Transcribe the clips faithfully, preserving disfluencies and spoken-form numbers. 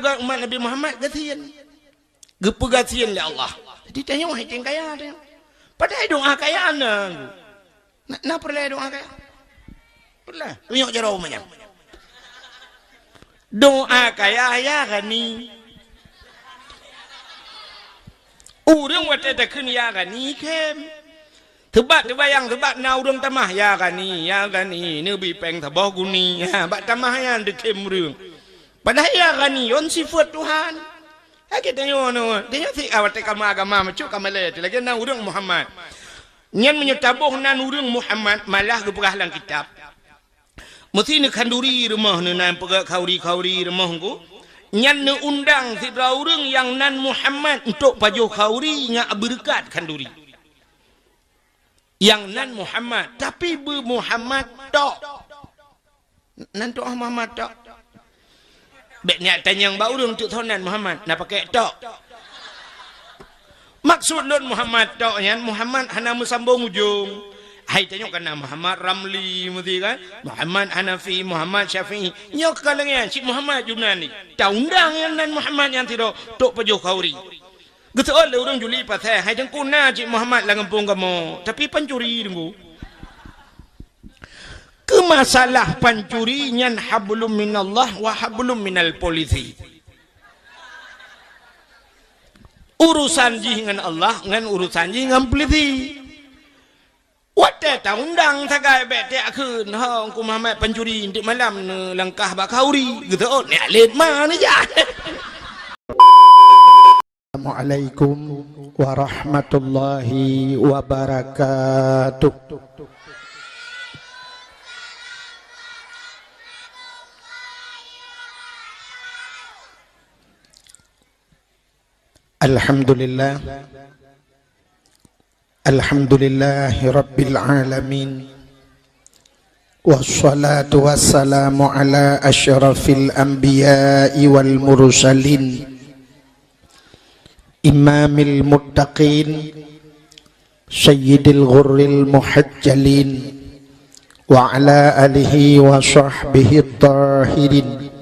Umat Nabi Muhammad gasien. Geupeugasien lé Allah. Jadi tanyoe hai teuh kaya tanyoe. Padahai doa kaya na. Na, na peureulée doa kaya? Peureulée. Tunyok jaroe manyang. Doa kaya, "Ya Ghani." Ureuëng watée takheun "Ya Ghani" khém. Teubat teubayang, teubat na ureuëng tamah, "Ya Ghani, ya Ghani, neubi péng saboh guni." Ha, bak tamah nyan teukhém ureuëng. Padahai "Ya Ghani" yon sifeuet Tuhan. Lagée tanyoe nyoe, tanyoe si awat ka agama macok ka malée, lagée na ureuëng Muhammad. Nyan meunyoe taboh nan ureuëng Muhammad, malah geupeugah lam kitab. Meusi neukhanduri rumoh neuh nan peugah khauri-khauri rumoh ngku. Nyan neuundang sidroe ureuëng nyang nan Muhammad untuk pajoh khauri nyak beureukat khanduri. Nyang nan Muhammad, tapi beu Muhammad tok. Nan tok Muhammad tok. Bék nyak tanyong bak ureuëng teuk thon nan Muhammad, na pakai tok. Maksud lôn Muhammad tok nyan Muhammad hana meusambong ujong. Hai tanyoe kana Muhammad Ramli meusi kan? Muhammad Hanafi, Muhammad Syafi'i. Nyoe ka lagée nyan cit Muhammad Junani. Taundang nyan nan Muhammad nyan sidroe tok pajoh khauri. Geuseuôt lé ureuëng juli pasai, hai teungku na cit Muhammad lam gampông kamoe, tapi pancuri teungku. Keu masalah pancuri nyan hablum minallah wa hablum minal polisi. Urusan jih ngon Allah, ngon urusan jih ngon polisi. Watée taundang sagai bék takheun, "Ho, Teungku Muhammad pancuri, nteuk malam neulangkah bak khauri." Geuseuôt, "Nyak lét ma neujak." Assalamualaikum warahmatullahi wabarakatuh. Alhamdulillah. Alhamdulillahi rabbil alamin. Wassalatu wassalamu ala asyrafil anbiya'i wal mursalin. Imamil muttaqin. Sayyidil ghurril muhajjalin. Wa ala alihi wa sahbihi tahirin.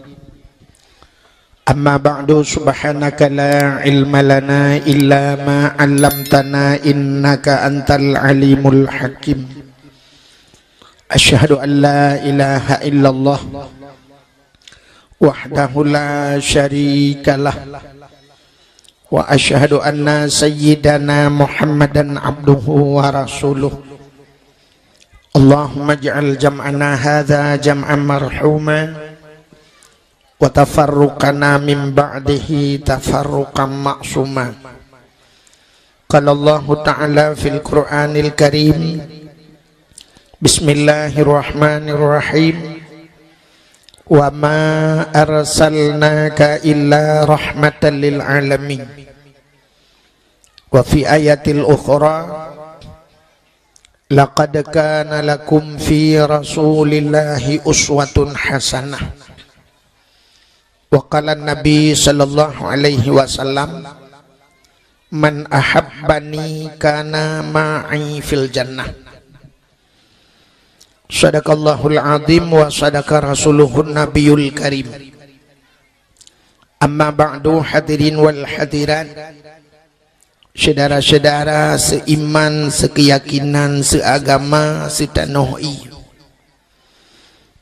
Amma ba'du, subhanaka la ilma lana illa ma 'allamtana innaka antal alimul hakim. Asyhadu an la ilaha illallah wahdahu la syarikalah. Wa asyhadu anna sayyidana Muhammadan abduhu wa rasuluh. Allahumma ij'al jam'ana hadza jam'an marhuma wa tafarruqana min ba'dihi tafarruqan ma'suma. Qala Allahu ta'ala fil Qur'anil Karim, bismillahirrahmanirrahim. Wa ma arsalnaka illa rahmatan lil alamin. Wa fi ayatil ukhra, laqad kana lakum fi Rasulillahi uswatun hasanah. Wa qala Nabi sallallahu alaihi wasallam, "Man ahabbani kana ma'i fil jannah." Sadaqallahul azim wa sadaqa rasuluhun nabiyul karim. Amma ba'du, hadirin wal hadirat, syedara-syedara seiman, seukeuyakinan, seuagama, seutanoh ie.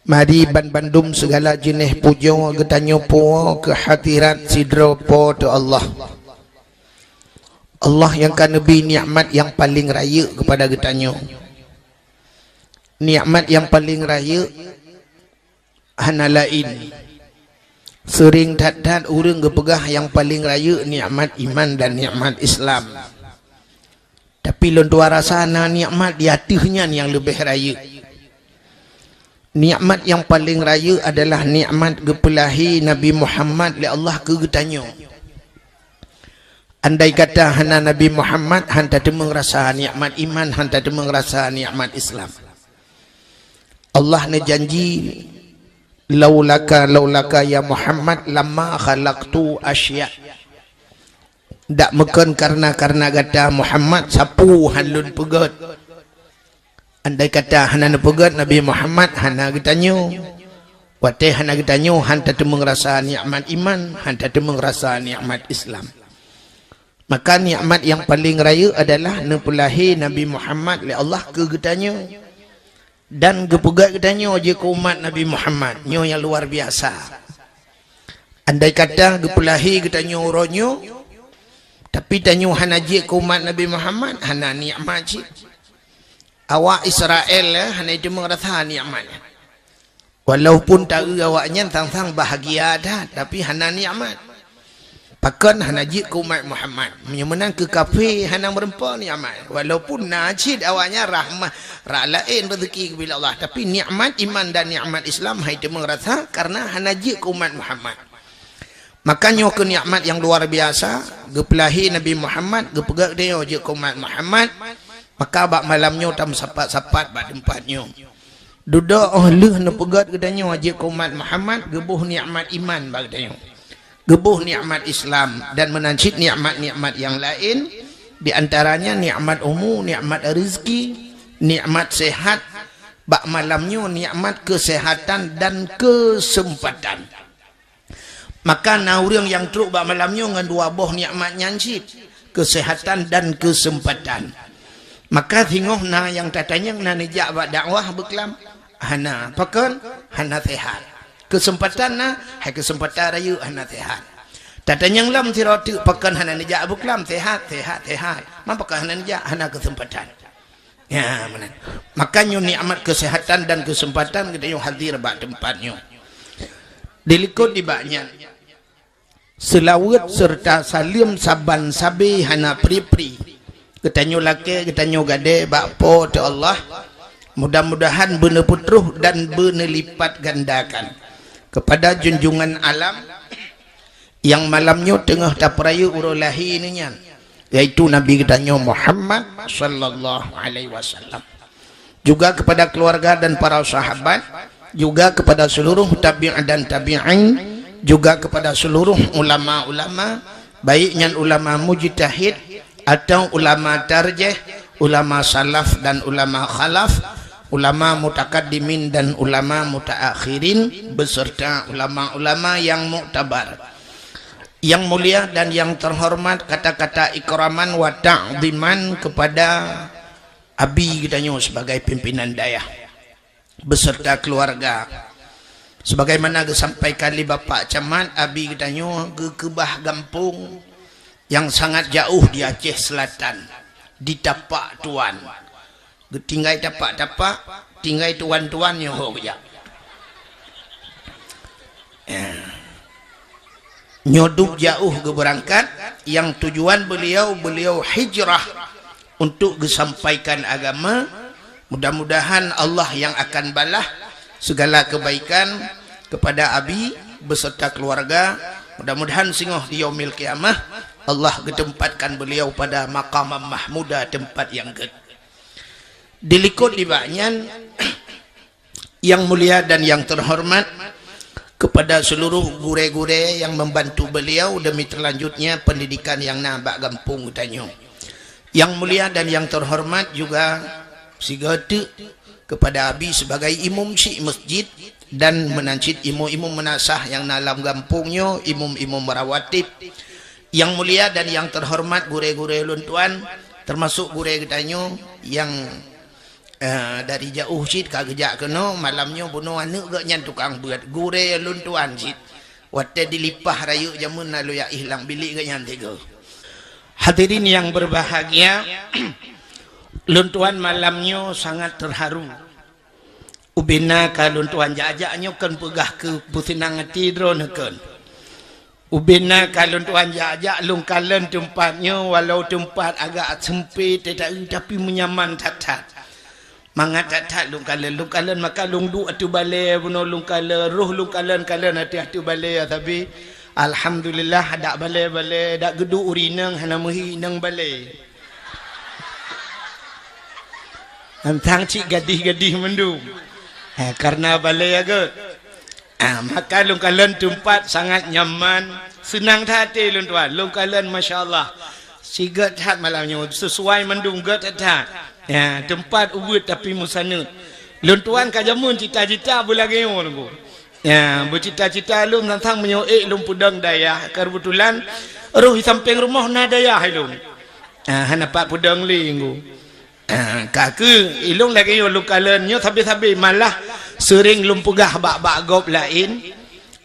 Mari banbandum seugala jeuneh pujoe geutanyoe puwoe keu hadirat sidroe Po teu Allah. Allah nyang ka neubri nikmat nyang paleng rayeuk keupada geutanyoe. Nikmat nyang paleng rayeuk hana laén. Seuring that-that ureuëng geupeugah nyang paleng rayeuk nikmat iman dan nikmat Islam. Tapi lôn tuan rasa na nikmat di ateueh nyan nyang leubeh rayeuk. Nikmat nyang paleng rayeuk adalah nikmat geupeulahé Nabi Muhammad lé Allah keu geutanyoe. Andai kata hana Nabi Muhammad, han tateumeung rasa nikmat iman, han tateumeung rasa nikmat Islam. Allah neujanji, "Laulaka, laulaka ya Muhammad, lama khalaqtu asya." Dak meukon kareuna-kareuna gata Muhammad, sapeue han lôn peugét. Andai kata hana neupeugét Nabi Muhammad, hana geutanyoe. Watée hana geutanyoe, han tateumeung rasa nikmat iman, han tateumeung rasa nikmat Islam. Maka nikmat nyang paleng rayeuk adalah neupeulahé Nabi Muhammad lé Allah keu geutanyoe. Dan geupeugét geutanyoe jeuet keu umat Nabi Muhammad, nyoe nyang luar biasa. Andai kata geupeulahé geutanyoe uroe nyoe, tapi tanyoe hana jeuet keu umat Nabi Muhammad, hana nikmat cit. Awak Israel, eh, hana jiteumeung rasa nikmat. Walaupun taeu awaknyan sang-sang bahagia that, tapi hana nikmat. Pakon hana jeuet keu umat Muhammad. Meunyoe meunan keu kafé hana meureumpok nikmat. Walaupun na cit awaknyan rahmat, rak laén rezeki geubri Allah, tapi nikmat iman dan nikmat Islam han jiteumeung rasa karena hana jeuet keu umat Muhammad. Maka nyoe keuh nikmat nyang luar biasa, geupeulahé Nabi Muhammad, geupeugét geutanyoe jeuet keu umat Muhammad. Maka bak malam nyoe tameusapat-sapat bak teumpat nyoe. Dudoe óh lheueh neupeugét geutanyoe jeuet keu umat Muhammad, geuboh nikmat iman bak geutanyoe. Geuboh nikmat Islam dan meunan cit nikmat-nikmat nyang laén, di antaranya nikmat umu, nikmat rezeki, nikmat sehat. Bak malam nyoe nikmat kesehatan dan kesempatan. Maka na ureuëng nyang trok bak malam nyoe ngon dua boh nikmat nyan cit, kesehatan dan kesempatan. Maka singoh na nyang tatanyong, na neujak bak dakwah beuklam? Hana. Pakon? Hana sehat. Kesempatan na? Hai kesempatan rayeuk hana sehat. Tatanyong lom sidroe teuk, pakon hana neujak beuklam? Sehat, sehat, sehat. Man pakon hana neujak? Hana kesempatan. Ya, meunan. Maka nyoe nikmat kesehatan dan kesempatan geutanyoe hadir bak teumpat nyoe. Dilikot nibak nyan, seulaweuet serta saleuem saban sabe hana pri-pri geutanyoe lakée, geutanyoe gadée bak Po teu Allah. Mudah-mudahan beuneupeutroh dan beuneulippat gandakan kepada junjungan alam nyang malam nyoe teungoh tapeurayeuk uroe lahé nyan, yaitu Nabi geutanyoe Muhammad sallallahu alaihi wasallam. Juga kepada keluarga dan para sahabat, juga kepada seluruh tabi'in dan tabi'in, juga kepada seluruh ulama-ulama, baik nyan ulama mujtahid atau ulama tarjih, ulama salaf dan ulama khalaf, ulama mutakaddimin dan ulama mutaakhirin, beserta ulama-ulama yang muktabar. Yang mulia dan yang terhormat, kata-kata ikraman wa ta'ziman kepada Abi geutanyoe sebagai pimpinan dayah beserta keluarga. Sebagaimana geusampaikan lé Bapak Camat, Abi geutanyoe geukeubah gampông nyang sangat jaoh di Aceh Selatan, di Tapak Tuan. Geutinggai tapak-tapak, tinggai tuan-tuan nyoe ho geujak. Eh. Nyoe dub jaoh geubeurangkat, nyang tujuan beliau, beliau hijrah untuk geusampaikan agama. Mudah-mudahan Allah yang akan balah segala kebaikan kepada Abi beserta keluarga. Mudah-mudahan singoh di Yaumil Qiyamah Allah geutempatkan beliau pada maqamam mahmuda, tempat yang gét. Dilikot nibak nyan, yang mulia dan yang terhormat, kepada seluruh gurée-gurée yang membantu beliau demi terlanjutnya pendidikan yang na bak gampông geutanyoe. Yang mulia dan yang terhormat juga sigoe teuk kepada Abi sebagai imum syik masjid dan meunan cit imum-imum meunasah nyang na lam gampông nyoe, imum-imum rawatib. Yang mulia dan yang terhormat gurée-gurée lôn tuan, termasuk gurée geutanyoe yang Eh, dari jaoh cit ka geujak keunoe, malam nyoe bunoe aneuk geuh nyan tukang beuet, gurée lôn tuan cit. Watée dilipah rayeuk jameun na lôn jak ié lam bilék geuh nyan tiga. Hadirin yang berbahagia, lôn tuan malam nyoe sangat terharu. Ubena ka lôn tuan jak-jak nyoe kon peugah keu peuseunang até droeneuh kon. Ubena ka lôn tuan jak-jak lôn kalon teumpat nyoe, walau teumpat agak seumpét teuh, tapi meunyaman that-that. Mangat that-that lôn kalon, lôn kalon maka lôn duek ateueh balée bunoe lôn kalon, roh lôn kalon-kalon ateueh, ateueh balée ya sabe. Alhamdulillah, dak balée-balée, dak geuduek ureueng inong hana meuhi inong balée. Hantang cit gadih-gadih mandum. Ha, karena balée ya gét. Ah, maka lôn kalon teumpat sangat nyaman, seunang that até lôn tuan. Lôn kalon, masya Allah. Sigét that malam nyoe, sesuai mandum gét that. Ya, teumpat ubit tapi meusaneut. Lôn tuan ka jameun cita-cita beulagée nyoe, Teungku. Ya, beucita-cita lôn sang-sang meunyoe ék lôn peudong dayah, keubeutulan roh di sampéng rumoh na dayah lôn. Ah, hana pat peudong lé ngu. Ah, ka keuh, ilôn lagée nyoe lôn kalon nyoe sabe-sabe malah seuring lôn peugah bak-bak gob laén.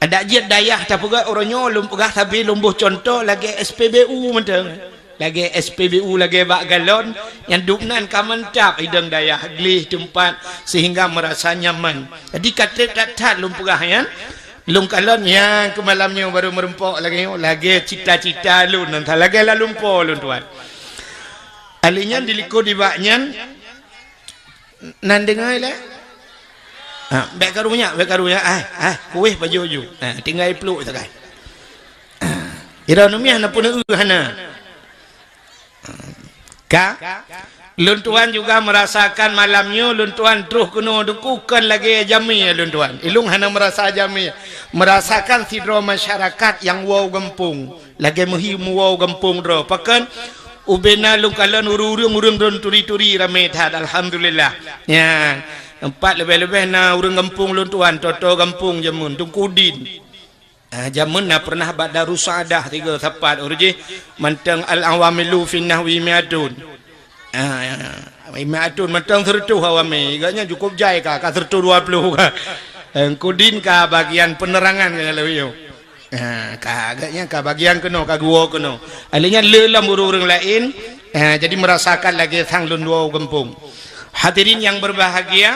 Adak jeuet dayah tapeugah uroe nyoe lôn peugah sabe lôn boh cuntoh lagée S P B U mantong. Lagée S P B U lagée bak galon, nyang dubnan ka mantap idong dayah gleh teumpat sehingga meurasa nyaman. Jadi ka treb that-that lôn peugah nyan, lôn kalon nyang keu malam nyoe barô meurumpok lagée nyoe, lagée cita-cita lôn, lagée lalumpo lôn tuan. Ahli nyan dilikot dibak nyan, nan deungoe lé? Ha, bék karu nyak, bék karu nyak. Ah, ah, kueh pajoh ju. Ha, tinggai pluek sagai. Ha, ira numiah na peuneue hana. Ka? Lôn tuan juga merasakan malam nyoe, lôn tuan troh keunoe dengku kon lagée jamé lôn tuan. Ilung hana merasa jamé. Merasakan sidroe masyarakat nyang woe gampông. Lagée meuhi meuwoe gampông droe. Pakon? Ubena lôn kalon ureuëng-ureuëng, ureuëng droen turi-turi ramé that, alhamdulillah. Nyan, empat leubeh-leubeh na ureuëng gampông lôn tuan, toto gampông jameun, Teungku Din. Ah, jameun na pernah bak Darussadah tiga sapat ureuëng jih mantong al-awamilu fin nahwi mi'atun. Ah, mi'atun mantong seureutôh awami, agaknya cukup jai ka, ka seureutôh dua puluh ka. Teungku Din ka bagian penerangan ka lalu yo. Ha, ka agaknya ka bagian keunoe, ka geuwoe keunoe. Ahli nyan le lom ureuëng-ureuëng laén, ha, jadi merasakan lagée sang lôn dua gampông. Hadirin yang berbahagia,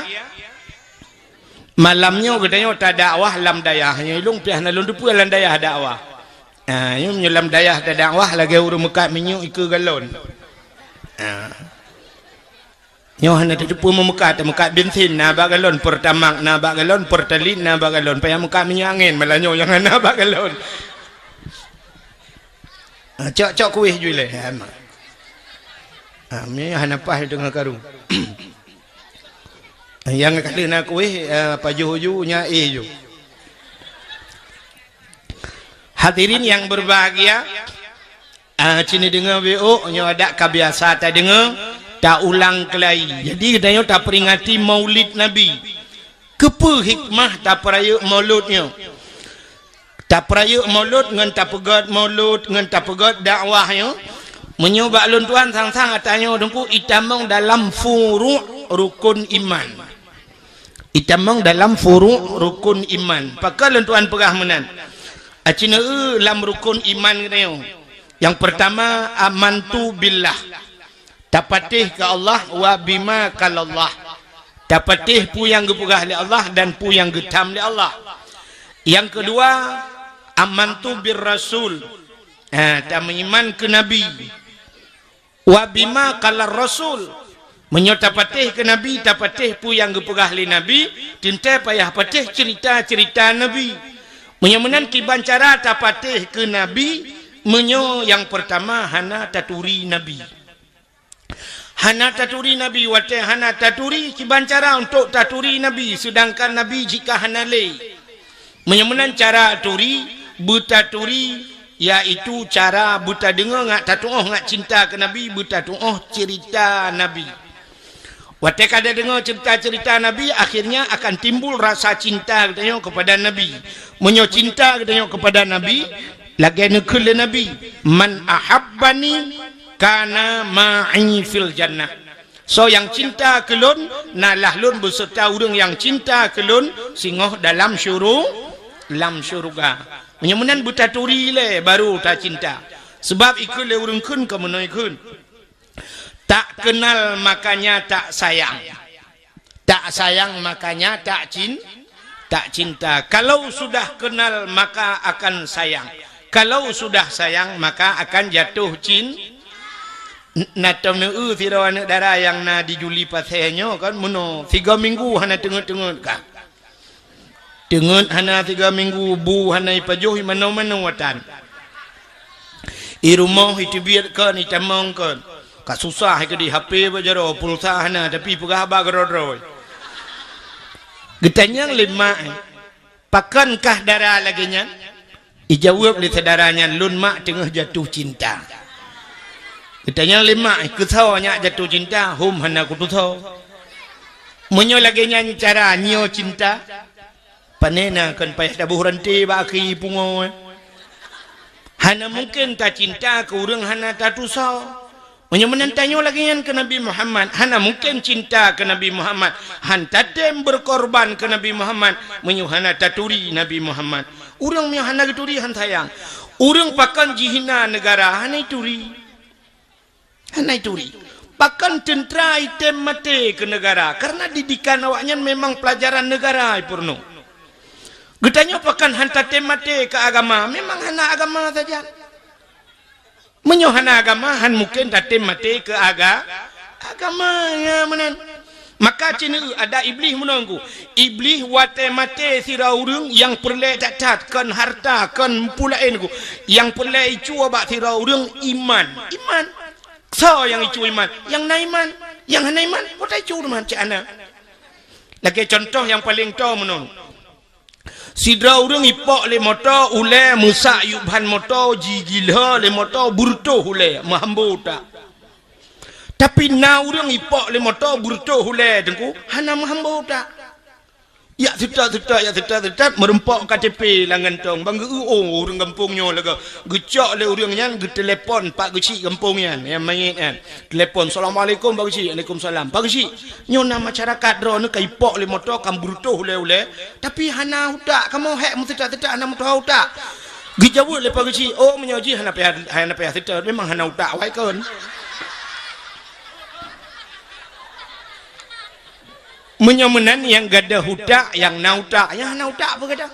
malam nyoe geutanyoe tadakwah lam dayah. Nyoe ilung piah na lôn teupeue lam dayah dakwah. Ha, nyoe meunyoe lam dayah tadakwah lagée ureuëng meukat minyeuk ikeue galon. Ha. Nyoe hana tateupeue meumeukat, meukat bensin na bak galon, Pertamax na bak galon, Pertalite na bak galon, payah meukat minyeuk angén, malah nyoe nyang hana bak galon. Ah, cok-cok kueh ju ilée, ha, mak. Ah, mi hana paih deungon karu. Nyang ka lheueh na kueh, ah, pajoh ju, nyan éh ju. Hadirin yang berbahagia, ah, cini deungoe B O, nyoe adak ka biasa tadeungoe, taulang keulai. Jadi, geutanyoe taperingati Maulid Nabi. Keupeue hikmah tapeurayeuk Maulud nyoe? Tapeurayeuk Maulud ngon tapeugét Maulud ngon tapeugét dakwah nyoe. Meunyoe bak lôn tuan sang-sang ata nyoe Teungku itamong dalam furu' rukun iman. Itamong dalam furu' rukun iman. Pakon lôn tuan peugah meunan? Aci neu lam rukun iman geutanyoe. Yang pertama, amantu billah. Tapatéh keu Allah wa bima qalallah. Tapatéh peue nyang geupeugah lé Allah dan peue nyang geutham lé Allah. Yang kedua, amantu bir rasul. Ha, tameuiman keu Nabi. Wa bima qalar rasul. Meunyoe tapatéh keu Nabi, tapatéh peue nyang geupeugah lé Nabi, teuntée payah patéh ceurita-ceurita Nabi. Meunyoe meunan kiban cara tapatéh keu Nabi, meunyoe nyang peurtama hana taturi Nabi. Hana taturi Nabi, watée hana taturi, kiban cara untuk taturi Nabi, seudangkan Nabi jika hana lé. Meunyoe meunan cara turi, beutaturi, yaitu cara beutadeungoe ngat tatuoh ngat cinta keu Nabi, beutatuoh ceurita Nabi. Watée ka tadeungoe ceurita-ceurita Nabi, akhirnya akan timbul rasa cinta geutanyoe keupada Nabi. Meunyoe cinta geutanyoe keupada Nabi, lagée neukheun lé Nabi, "Man ahabbani kana ma'i fil jannah." Soe nyang cinta keu lôn, na lah lôn beuseurta ureuëng nyang cinta keu lôn singoh dalam syuru-, lam syeuruga. Meunyoe meunan beutaturi lé baru tacinta. Sabab ikheun lé ureuëng kheun ka meunoe kheun. Tak kenal makanya tak sayang. Tak sayang makanya tak cin-, tak cinta. Kalau sudah kenal maka akan sayang. Kalau sudah sayang maka akan jatuh cin-, N-, na tom neu sidroe aneuëk dara nyang na di Juli Pasé nyoe kan, meunoe sigoe minggu hana teungeut-teungeut ka. Teungeut hana sigoe minggu, bu hana ipajoh, imanoe-manoe atan. I rumoh iteubiet kon, itamong kon. Ka susah keudeh, H P bak jaroe, pulsa hana, tapi peugah haba keudroe-droe. Geutanyong lé mak, "Pakon kah dara lagée nyan?" Ijaweueb lé syedara nyan, "Lôn mak teungoh jatuh cinta." Geutanyong lé mak, "Keusoe nyak jatuh cinta?" "Hom hana kutusoe." Meunyoe lagée nyan cara nyoe cinta, Pane na kon payah taboh ranté bak akhé pungo, eh. Hana mungken tacinta keu ureuëng hana tatusoe. Meunyoe meunan tanyoe lagée nyan keu Nabi Muhammad, hana mungken cinta keu Nabi Muhammad, han tatem beukorban keu Nabi Muhammad, meunyoe hana taturi Nabi Muhammad. Ureuëng meunyoe hana geuturi han sayang. Ureuëng pakon jihina neugara, hana ituri. Hana ituri. Pakon teuntra item maté keu neugara, karena didikan awaknyan memang pelajaran neugara ipeurunoe. Geutanyoe pakon han tatem maté keu agama, memang hana agama sajan. Meunyoe hana agama, han mungken tatem maté keu aga-, agama, ya meunan. Maka ceuneuk ada Iblih meunan ku. Iblih watée maté sidroe ureuëng nyang peureulée that-that, kon harta, kon peue laén ku. Nyang peureulée icue bak sidroe ureuëng iman. Iman. Soe nyang icue iman? Nyang na iman. Nyang hana iman, peue tacue iman cit hana. Lagée contoh nyang paleng toe meunan. Sidroe ureuëng ipok lé moto, ulée meusak yub ban moto, jigila lé moto, beureutoh ulée, meuhambo utak. Tapi na ureuëng ipok lé moto, beureutoh ulée, Teungku, hana meuhambo utak. Yak seutôt-seutôt, yak seutôt-seutôt, meurumpok K T P lam gantong, ban geu-, oh, ureuëng gampông nyoe lagoe. Geucok lé ureuëng nyan, geutelepon Pak Geuchik gampông nyan, nyang manyét nyan. Telepon, "Assalamualaikum, Pak Geuchik." "Waalaikumsalam." "Pak Geuchik, nyoe na masyarakat droeneuh ka ipok lé moto, ka beureutoh ulée-ulée, tapi hana utak, kamoe hék meuseutôt-seutôt hana meutuha utak." Geujaweueb lé Pak Geuchik, "Oh, meunyoe jih hana payah, hana payah seutôt, memang hana utak awai kon." Meunyoe meunan nyang gadôh utak, nyang na utak, nyang hana utak peue gadôh?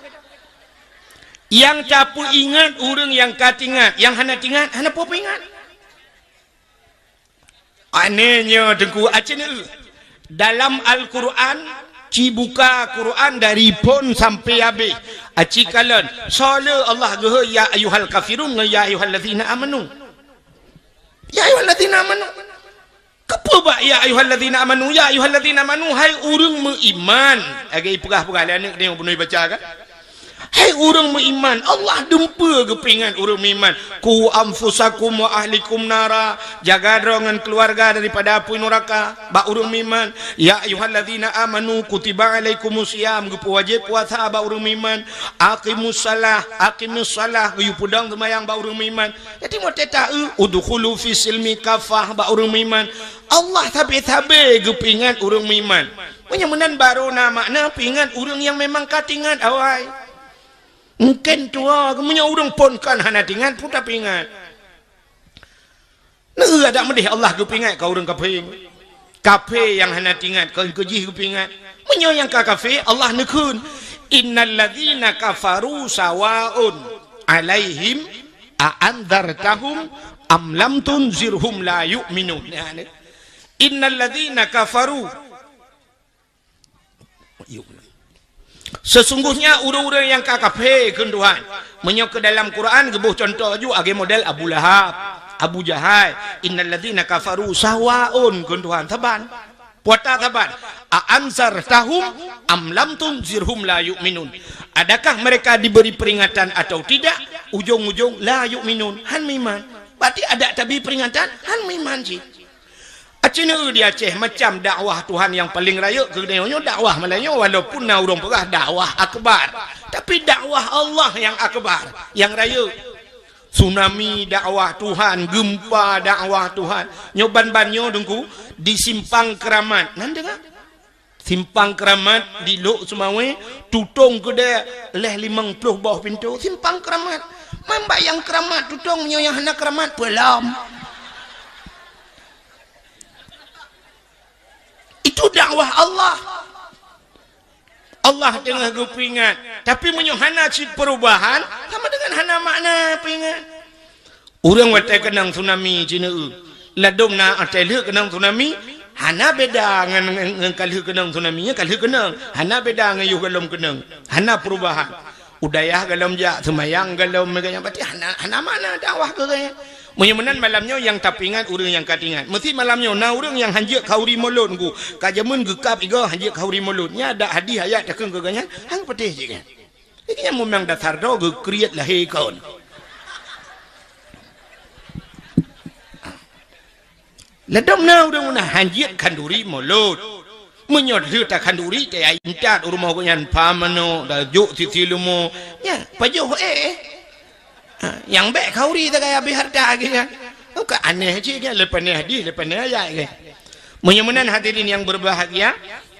Nyang tapeuingat ureuëng nyang ka tingat, nyang hana tingat, hana peue peuingat. Aneh nyoe Teungku, aci neu. Dalam Al-Quran, ci buka Quran dari phon sampai habéh. Aci kalon, soe le Allah geuhôi ya ayyuhal kafirun ngon ya ayyuhallazina amanu. Ya ayyuhallazina amanu. Keupeue bak ya ayyuhallazina amanu, ya ayyuhallazina amanu, hai ureuëng meuiman. Lagée ipeugah-peugah lé aneuëk tanyoe bunoe baca kan? Hai ureuëng meuiman, Allah dumpeue geupeuingat ureuëng meuiman. "Qu anfusakum wa ahlikum nara," jaga droe ngon keuluwarga daripada apui nuraka. Bak ureuëng meuiman, "Ya ayyuhallazina amanu kutiba alaikumus siyam," geupeuwajéb puasa bak ureuëng meuiman. "Aqimus salah, aqimus salah," geuyue peudong seumayang bak ureuëng meuiman. Jadi meuteutah eu, "Udkhulu fi silmi kafah," bak ureuëng meuiman. Allah sabe-sabe geupeuingat ureuëng meuiman. Meunyoe meunan barô na makna peuingat ureuëng nyang memang ka tingat awai. Mungken tuha, meunyoe ureuëng phon kan hana tingat, peue tapeuingat? Neu adak meudeh Allah geupeuingat ka ureuëng kafé. Kafé nyang hana tingat, kon keu jih geupeuingat. Meunyoe nyang ka kafé, Allah neukheun, "Innal ladzina kafaru sawaun alaihim a anzartahum am lam tunzirhum la yu'minun." Nah, ni. "Innal ladzina kafaru." Seusungguhnya ureuëng-ureuëng nyang ka kafé kheun Tuhan. Meunyoe keu dalam Quran geuboh cuntoh ju lagée model Abu Lahab, Abu Jahal, "Innal ladzina kafaru sawaun," kheun Tuhan, saban. Puata saban. "A anzartahum am lam tunzirhum la yu'minun." Adakah mereka diberi peringatan atau tidak? Ujong-ujong la yu'minun, han meuiman. Berarti adak tabi peringatan, han meuiman cit. Aci neu di Aceh macam dakwah Tuhan nyang paleng rayeuk keu geutanyoe nyoe dakwah malam nyoe, walaupun na ureuëng peugah dakwah akbar, tapi dakwah Allah nyang akbar, nyang rayeuk. Tsunami dakwah Tuhan, gempa dakwah Tuhan. Nyoe ban-ban nyoe Teungku di Simpang Keramat. Nan deungoe? Simpang Keramat di Lhokseumawe, tutong keudée lhée limong ploh boh pintoe. Simpang Keramat. Man bak nyang keramat tutong, nyoe nyang hana keramat peulom. Itu dakwah Allah. Allah teungoh geupeuingat. Tapi meunyoe hana cit perubahan, sama dengan hana makna peuingat. Ureuëng watée keunong tsunami cit neu, ladom na watée lheueh keunong tsunami, hana beda ngon, ngon, ngon ka lheueh keunong tsunami, nyan ka lheueh keunong. Hana beda ngon yoh gohlom keunong. Hana perubahan. U dayah gohlom jak, seumayang gohlom, meuga nyan, berarti hana, hana makna dakwah keu geuh nyan. Meunyoe meunan malam nyoe nyang tapeuingat ureuëng nyang ka teuingat. Meusi malam nyoe na ureuëng nyang hanjeuet khauri mulod ngon ku. Ka jameun geukab igoe hanjeuet khauri mulod. Nyan adak hadih ayat takheun keu geuh nyan, han patéh jih nyan. Nyan memang dasar droe geukriet lahé kon. Ladom na ureuëng meunan hanjeuet khanduri mulod. Meunyoe lheueh takhanduri, taya intat u rumoh gobnyan, pha manok, tajok sisi leumo. Nyan, pajoh éh. Ha, nyang bék khanduri sagai habéh hareuta geuh nyan. Ka aneh cit nyan, leupah nyan hadih, leupah nyan ayat geuh. Meunyoe meunan hadirin nyang berbahagia,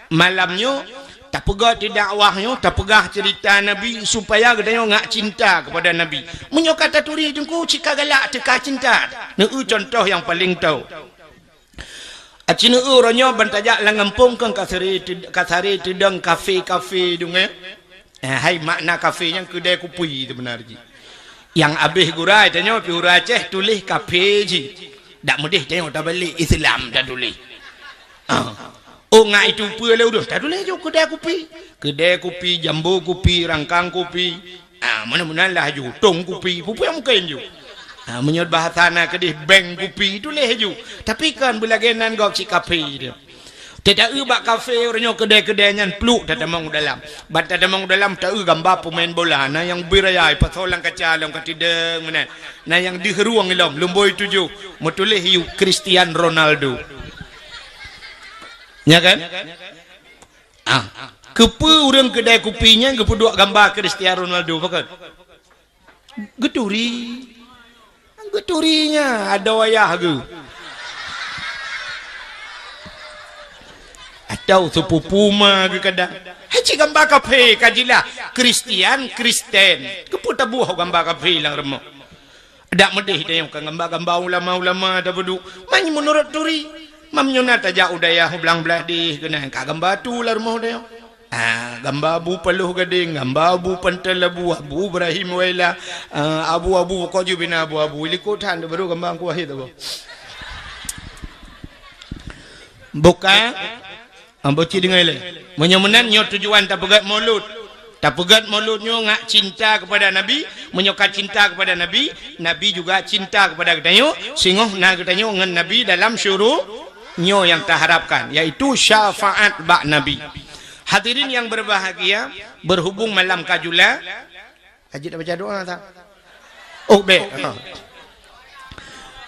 malam nyoe tapeugah di dakwah nyoe, tapeugah ceurita Nabi supaya geutanyoe ngak cinta keupada Nabi. Meunyoe ka taturi teungku, cit ka galak teuka cinta. Neu-eu cuntoh nyang paleng tho. Aci neu-eu uroe nyoe ban tajak lam gampông keu kasari, kasari teudong kafe-kafe deungö. Eh, hai makna kafe nyan keudè kupi seubeuna jih. Nyang abéh gura tanyoe pih ureuëng Aceh tuléh kafe jih. Dak meudeh tanyoe tabalek Islam tatuléh. Ah. Oh, ngat itu peue lé ureuëng tatuléh ju keudè kupi. Keudè kupi, jambo kupi, rangkang kupi. Ah, meunan-meunan lah ju, tong kupi, peue-peue nyang mungken ju. Ah, meunyoe bahasa na keudeh beng kupi, tuléh ju. Tapi kan beulagèe nan gob cit kafe tu. Teu-eu bak kafe uroe nyoe keudè-keudè nyan pluek tatamong u dalam. Ban tatamong u dalam teu-eu gamba peumain bola, na nyang bri raya ipasoe lam kaca lom ka tidong meunan. Na nyang deuh rueng ilom, lumboi tujoh, meutuléh yue Cristiano Ronaldo. Nya kan? Ah, keupeue ureuëng keudè kupi nyan geupeuduek gamba Cristiano Ronaldo pakon? Geuturi. Geuturi nyan adoe ayah geuh. Atau sepupu ma geuh kadang. Hai cit gamba kafe ka jilah Kristian, Kristen. Keupeue taboh gamba kafe lam rumoh? Dak meudeh tanyoe ka gamba-gamba ulama-ulama tapeuduek. Man meunurot turi. Mam nyoe na tajak u dayah u blang blaih deh keunan ka gamba tu lam rumoh tanyoe. Ah, gamba Abu Paloh Gadeng, gamba Abu Pantai Labu, Abu Ibrahim Waila, ah, Abu-Abu, pokok jih bina Abu-Abu. Likot that, baru gamba Teungku Wahid Abu. Buka, ambo cit deungoe lé. Meunyoe meunan, nyoe tujuan tapeugét Maulud. Tapeugét Maulud nyoe ngak cinta kepada Nabi. Meunyoe ka cinta kepada Nabi, Nabi juga cinta kepada geutanyoe. Singoh na geutanyoe ngon Nabi dalam syuru-, nyoe nyang taharapkan, yaitu syafaat bak Nabi. Hadirin yang berbahagia, berhubung malam ka jula, ajit baca doa tak? Oh, bek. Ha.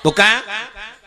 Buka.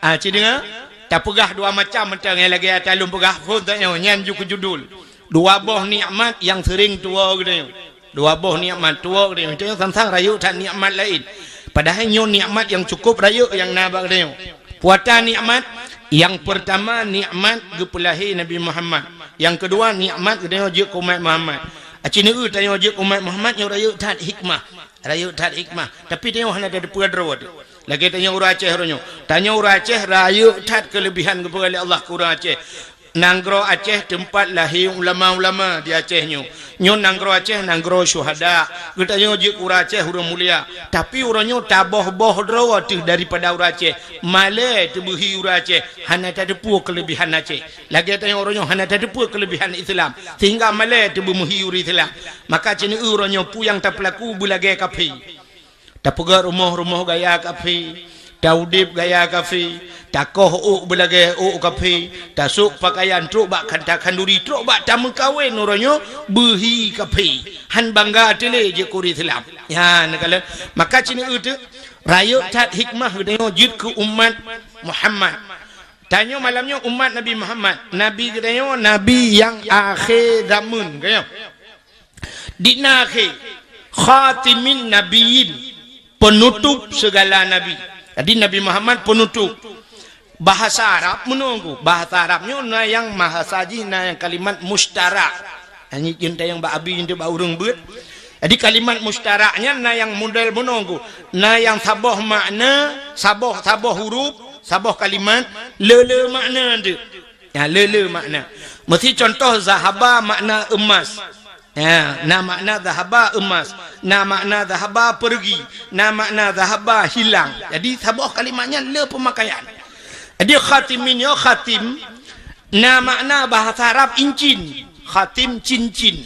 Ah, ci dengar. Tapeugah dua macam mantong nyang lagèe ata lôn peugah phon tanyoe, nyan ju keu judul. Dua boh nikmat nyang sering tuwoe geutanyoe. Dua boh nikmat tuwoe geutanyoe. Geutanyoe sang-sang rayeuk that nikmat laén. Padahai nyoe nikmat nyang cukup rayeuk nyang na bak geutanyoe. Puata nikmat, nyang peurtama nikmat geupeulahé Nabi Muhammad. Nyang keudua nikmat geutanyoe jeuet keu umat Muhammad. Aci neu-eu tanyoe jeuet keu umat Muhammad nyoe rayeuk that hikmah. Rayeuk that hikmah. Tapi tanyoe hana tateupeue droe teuh. Lagèe tanyoe ureueng Aceh uroe nyoe. Tanyoe ureueng Aceh rayeuk that keuleubihan geupeugah lé Allah keu ureueng Aceh. Nanggroe Aceh teumpat lahé ulama-ulama di Aceh nyoe. Nyoe nanggroe Aceh nanggroe syuhada. Geutanyoe jeuet keu ureueng Aceh ureueng mulia. Tapi uroe nyoe taboh-boh droe teuh daripada ureueng Aceh. Malèe teubeuhi ureueng Aceh. Hana tateupeue keuleubihan Aceh. Lagèe tanyoe uroe nyoe hana tateupeue keuleubihan Islam. Sehingga malèe teubeumeuhi ureueng Islam. Maka ci neu-eu uroe nyoe peue nyang tapeulaku beulagèe kaphé. Tapeugöt rumoh-rumoh gaya kaphé, taudép gaya kaphé, takoh ôk beulagèe ôk kaphé, tasôk peukayan trôk bak kanta khanduri, trôk bak tameukawen uroe nyoe beuhi kaphé. Han bangga teuh lé jeuet keu ureueng Islam. Nyan neukalon. Maka ci neu-eu teuh, rayeuk that hikmah geutanyoe jeuet keu umat Muhammad. Tanyoe malam nyoe umat Nabi Muhammad. Nabi geutanyoe, Nabi nyang akhé zameun, geutanyoe. Di na akhé, khatimin nabiyyin, penutup segala nabi. Jadi, Nabi Muhammad penutup. Bahasa Arab meunoe, bahasa Arab nyoe na nyang bahasa jih, na nyang kalimat mustarak. Nyan jeuet tayang bak abi, jeuet bak ureueng beuet. Jadi, kalimat mustarak nyan na nyang model meunoe, na nyang saboh makna, saboh, saboh huruf, saboh kalimat, le-le makna teuh. Ya, le-le makna. Meusi contoh zahaba makna emas. Ya, na makna zahaba emas, na makna zahaba pergi, na makna zahaba hilang. Jadi, saboh kalimat nyan le peumakaian. Jadi, khatimin nyoe khatim, na makna bahasa Arab incin, khatim cincin.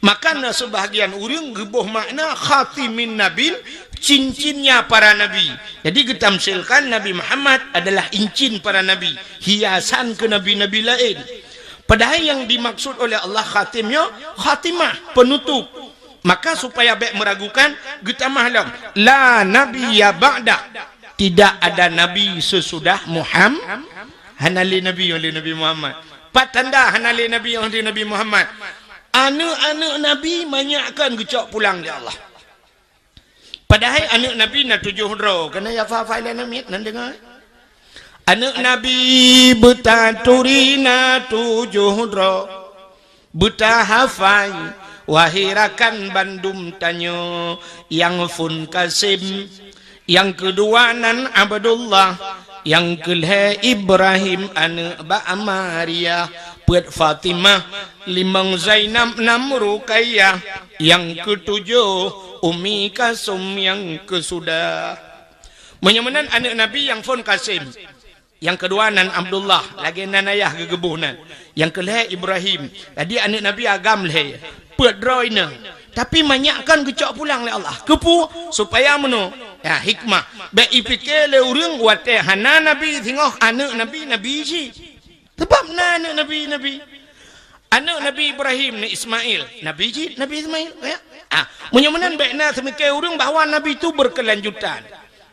Maka na sebahagian ureueng geuboh makna khatimin nabin, cincinnya para nabi. Jadi, geutamsilkan Nabi Muhammad adalah incin para nabi, hiasan keu nabi-nabi laén. Padahai nyang dimaksud oleh Allah khatim nyoe khatimah, penutup. Maka supaya bék meuragukan, geutamah lom, "La nabiyya ba'da." Tidak ada nabi sesudah Muham-, hana lé nabi lé Nabi Muhammad. Pat tanda hana lé Nabi, oh, di Nabi Muhammad. Aneuk-aneuk Nabi manyak kan geucok pulang lé Allah. Padahai aneuk Nabi na tujoh droe, keuneuk ya fa-, fa-, ilai namiet, nan deungoe. Aneuk Nabi beutaturi na tujoh droe, beutahafai, wahé rakan bandum tanyoe, nyang phon Kasim, nyang keudua nan Abdullah, nyang keulhée Ibrahim aneuk bak Maria, peuet Fatimah, limong Zainab, nam Ruqayyah, nyang keutujoh Ummi Kalsum nyang keusudah. Meunyoe meunan aneuk Nabi nyang phon Kasim, nyang keudua nan Abdullah, lagée nan ayah geugeubôh nan, nyang keulhée Ibrahim. Jadi aneuk Nabi agam lhée, peuet droe inong. Tapi manyak kan geucok pulang lé Allah. Keupeue? Supaya meunoe. Ya, hikmah. Bék ipike lé ureuëng watée hana Nabi singoh aneuk Nabi, Nabi cit. Sabab na aneuk Nabi, Nabi. Aneuk Nabi Ibrahim ni Ismail, Nabi cit, Nabi Ismail. Ya. Ah, meunyoe meunan bék na seumike ureuëng bahwa Nabi tu berkelanjutan.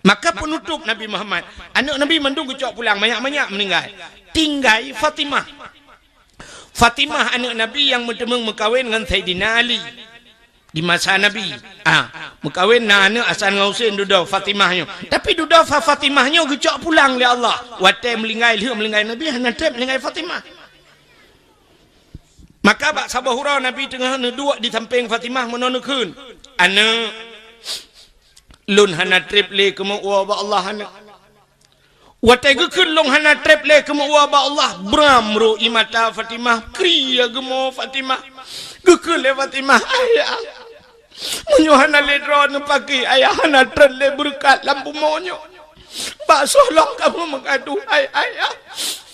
Maka penutup Nabi Muhammad, aneuk Nabi mandum geucok pulang, manyak-manyak meuninggai. Tinggai Fatimah. Fatimah aneuk Nabi nyang meuteumeung meukawen ngon Saidina Ali di masa Nabi. Ah, meukawen na aneuk Hasan ngon Husein dudoe Fatimah nyoe. Tapi dudoe Fa-, Fatimah nyoe geucok pulang lé Allah. Watée meulinggai, lheueh meulinggai Nabi, hana treb meulinggai Fatimah. Maka bak saboh uroe Nabi teungoh neuduek di sampéng Fatimah meunoe neukheun, "Aneuk, lôn hana treb lé keumeu'ue bak Allah, aneuk." Watée geukheun lôn hana treb lé keumeu'ue bak Allah, bram ro ié mata Fatimah, krie geumo Fatimah. Geukheun lé Fatimah, "Ayah, meunyoe hana lé droeneuh paki, ayah hana treb lé beureukat lam bumoe nyoe. Bak soe lom kamoe meugadoh, hai ayah?"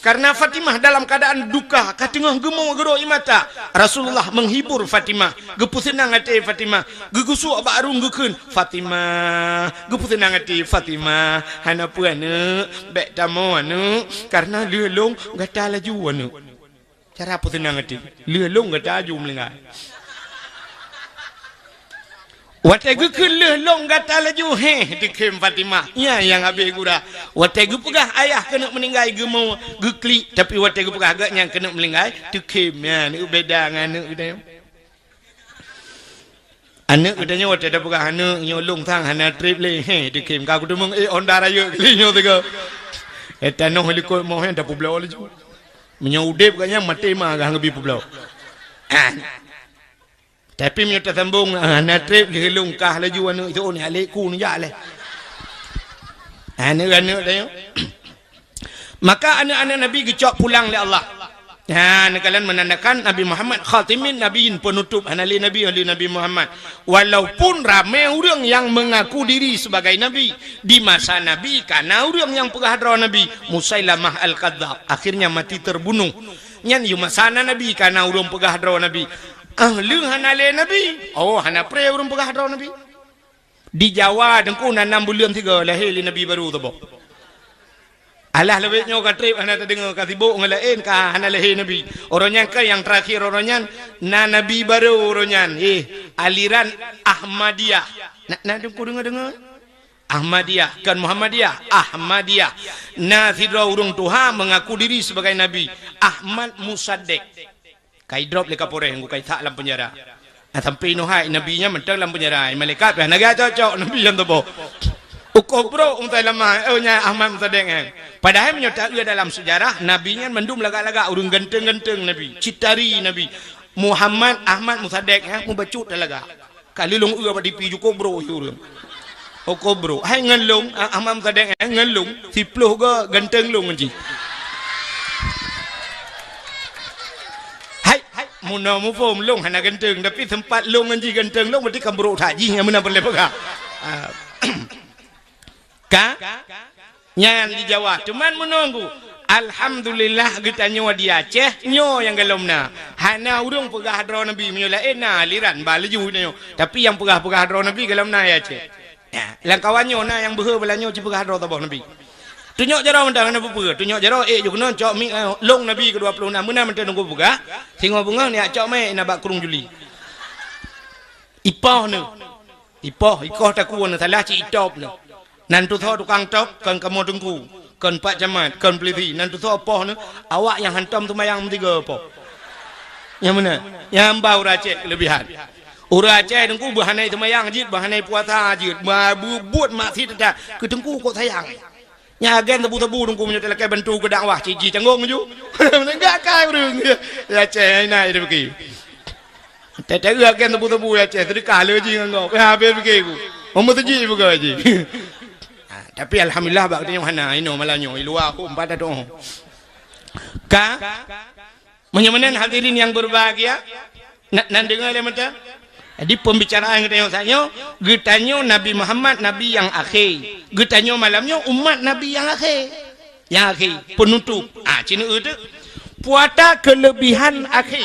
Karena Fatimah dalam keadaan duka, ka teungoh geumo geuro ié mata. Rasulullah menghibur Fatimah, geupeuseunang até Fatimah, geugusok bak rueng geukheun, "Fatimah, geupeuseunang até Fatimah, hana peue aneuk, bék tamoe aneuk, karena lheueh lôn gata laju aneuk." Cara peuseunang até. Lheueh lôn gata aju meulinggai. Watée geukheun lheueh lôn gata laju, heh, teukhém Fatimah. Nyan nyang habéh gura. Watée geupeugah ayah keuneuk meuninggai geumo, geuklik, tapi watée geupeugah geuhnyan keuneuk meulinggai, teukhém. Nyan, beda ngon aneuk geutanyoe. Aneuk geutanyoe watée tapeugah aneuk nyoe lôn sang hana treb lé. Heh, teukhém ka kuteumeung, eh, Honda rayeuk kali nyoe teuga. Eh, tanoh likot moh nyan tapeubloe laju. Meunyoe udeb geuhnyan maté ma gah ngeubri peubloe. Ah. Tapi meunyoe tasambong, ah, hana treb lé lôn kah laju aneuk itu ni alek ku neujak lé. Aneuk-aneuk tanyoe. Maka aneuk-aneuk Nabi geucok pulang lé Allah. Ha, neukalon menandakan Nabi Muhammad khatimin nabiyyin, penutup, hana lé nabi, lé Nabi Muhammad. Walaupun ramé ureuëng nyang mengaku diri sebagai nabi di masa Nabi, kana ureuëng nyang peugah droe nabi, Musailamah Al-Kadzab, akhirnya mati terbunuh. Nyan yue masa na nabi, kana ureuëng peugah droe nabi. Ah, lheueh hana lé nabi. Oh, hana pré ureuëng peugah droe nabi. Di Jawa, Teungku, na nam buleuen sigoe lahé lé nabi barô saboh. Alah leubeh nyoe ka treb hana tadeungoe, ka sibok ngon laén, ka hana lahé nabi. Uroe nyan kan nyang teurakhir uroe nyan, na nabi barô uroe nyan. Eh, aliran Ahmadiyah. Na, na Teungku deungoe-deungoe? Ahmadiyah, kon Muhammadiyah, Ahmadiyah. Na sidroe ureuëng tuha mengaku diri sebagai nabi, Ahmad Musaddiq. Ka idrop lé Kapolres, ka isak lam penjara. Nah, sampai inoe hai nabi nyan mantong lam penjara. Malaikat pih hana geucok-cok nabi nyan tuboh. Ukoh brok Musailamah, oh, nyan Ahmad Musaddiq nyan. Padahai meunyoe taeu dalam sejarah, nabi nyan mandum lagak-lagak, ureuëng ganteng-ganteng nabi, citari nabi. Muhammad Ahmad Musaddiq nyan mubacut lagak. Ka lheueh lôn eu bak tipi jukôb brok ureuëng. Ukoh brok. Hai ngon lôn, ah, Ahmad Musaddiq, eh, ngon lôn, siploh goe ganteng lôn ngon jih. Hai, hai, meunoe muphom lôn hana ganteng, tapi sempat lôn ngon jih ganteng lôn, berarti kan brok that jih nyang meunan peureulée peugah. Ah. Ka? Nyan di Jawa. Cuman meununggu. Alhamdulillah geutanyoe di Aceh, nyoe nyang golom na. Hana ureuëng peugah droe nabi meunyoe laén na aliran ba laju nyoe. Tapi nyang peugah-peugah droe nabi golom na di Aceh. Ya, lam kawan nyoe na nyang beuhe beulanyoe jipeugah droe saboh nabi. Tunyok jaroe mantong hana peue-peue. Tunyok jaroe, eh, jukeunoe cok mi, eh, lôn nabi keudua ploh nam meunan mantong nunggu peugah. Singoh beungoh nyak cok mé na bak krueng juli. Ipoh nyoe. Ipoh, ikoh takue nyoe salah cit itop nyoe. Nan tusoe tukang top kon kamoe teungku. Kon Pak Camat, kon polisi, nan tusoe poh nyoe, awak nyang hantom seumayang meusigoe poh. Nyang meunan, nyang ba ureueng Aceh keulebihan. Ureueng Aceh teungku beuhana seumayang jeuet, beuhana puasa jeuet, ba-, beubuet maksiat that, keu teungku kok sayang. Nyang agen sabu-sabu teungku meunyoe talakée bantu keu dakwah, cit jicanggong ju. Meuneugah kai ureueng. Ya Aceh, ina ida pike. Teu-teu agen sabu-sabu ya Aceh, seudeukah le jih ngon gob. Ya, habéh pike ku. Meumeuseujid buka jih. Ha, tapi alhamdulillah bak geutanyoe hana, inoe malam nyoe, i luwa hom pada doh. Ka? Meunyoe meunan hadirin nyang berbahagia, na-, nan deungoe lé meuta? Jadi pembicaraan geutanyoe saat nyoe, geutanyoe Nabi Muhammad nabi nyang akhé. Geutanyoe malam nyoe umat nabi nyang akhé. Nyang akhé, penutup. Ah, cina eu teu. Puata kelebihan akhé.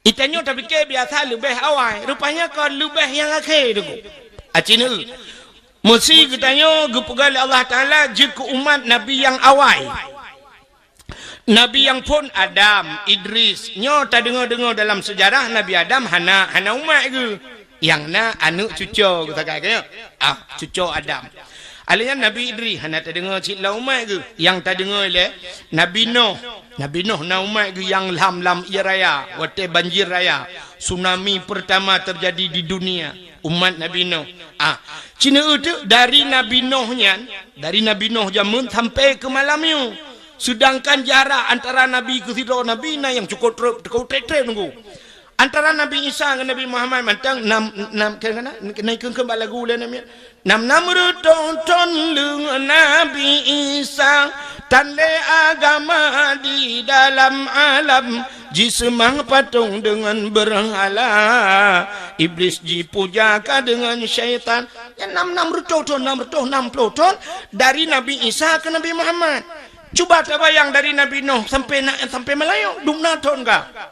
Itanyoe tapike biasa leubeh awai, rupanya kon leubeh nyang akhé teungku. Acin eu. Meusi geutanyoe geupeugah lé Allah Taala jeuet keu umat nabi nyang awai. Nabi nyang phon Adam, Idris. Nyoe tadeungoe-deungoe dalam seujarah Nabi Adam hana, hana umat geuh. Nyang na aneuk cucoe geuh sagai geuh. Ah, cucoe Adam. Alèh nyan Nabi Idris hana tadeungoe cit lam umat geuh. Nyang tadeungoe lé Nabi Noh. Nabi Noh na umat geuh nyang lham lam ié raya, watèe banjir raya, tsunami pertama terjadi di dunia, umat Nabi Noh. Ah, cina eu teu dari Nabi Noh nyan, dari Nabi Noh jameun sampai keu malam nyoe. Seudangkan jarak antara nabi keu sidroe nabi na nyang cukôp trép, cukôp trép-trép teungku. Antara Nabi Isa ngon Nabi Muhammad mantong nam, nam, keu, keu, na, na, na, keu, keu bak lagu lé nam, ya. Nam, nam reutôh thon leung Nabi Isa, tan lé agama di dalam alam, jiseumah patong deungon beurhala, Iblis jipuja ka deungon syaitan. Ya, nam, nam reutôh thon, nam reutôh nam ploh thon dari Nabi Isa keu Nabi Muhammad. Cuba tabayang dari Nabi Noh sampai na, sampai malam nyoe, dum na thon ka.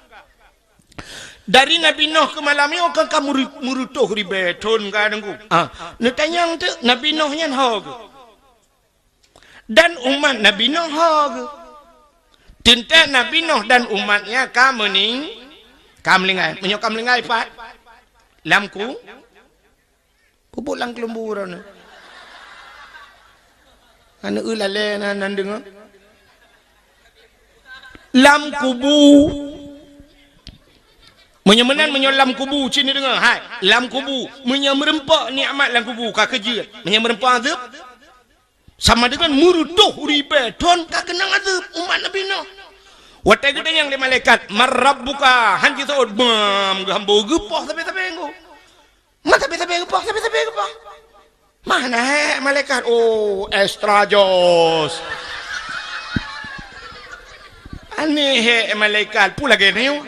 Dari Nabi Noh keu malam nyoe kan ka meuri-, meureutoh ribèe thon ka teungku. Ah, neutanyong teuk Nabi Noh nyan ho geuh. Dan umat Nabi Noh ho geuh. Teuntèe Nabi Noh dan umatnya ka meuning-, ka meuninggai. Meunyoe ka meuninggai pat? Lam ku-, Peubuet lam keulumbu droeneuh. Aneuk eu lalè na nan deungoe. Lam kubu. Meunyoe meunan, meunyoe lam kubu, cit neudeungoe, hai, lam kubu. Meunyoe meureumpok nikmat lam kubu, ka keujeuet. Meunyoe meureumpok azeueb, sama deungon meureutoh ribèe thon ka keunong azeueb umat Nabi Noh. Watèe geutanyong lé malaikat, "Man rabbuka?" Han jiseuôt, bam, geuhambo geupoh sabe-sabe ngon. Man sabe-sabe geupoh, sabe-sabe geupoh. Mana hek malaikat? Oh, extra jos. Aneh hek malaikat, peue lagèe nyoe?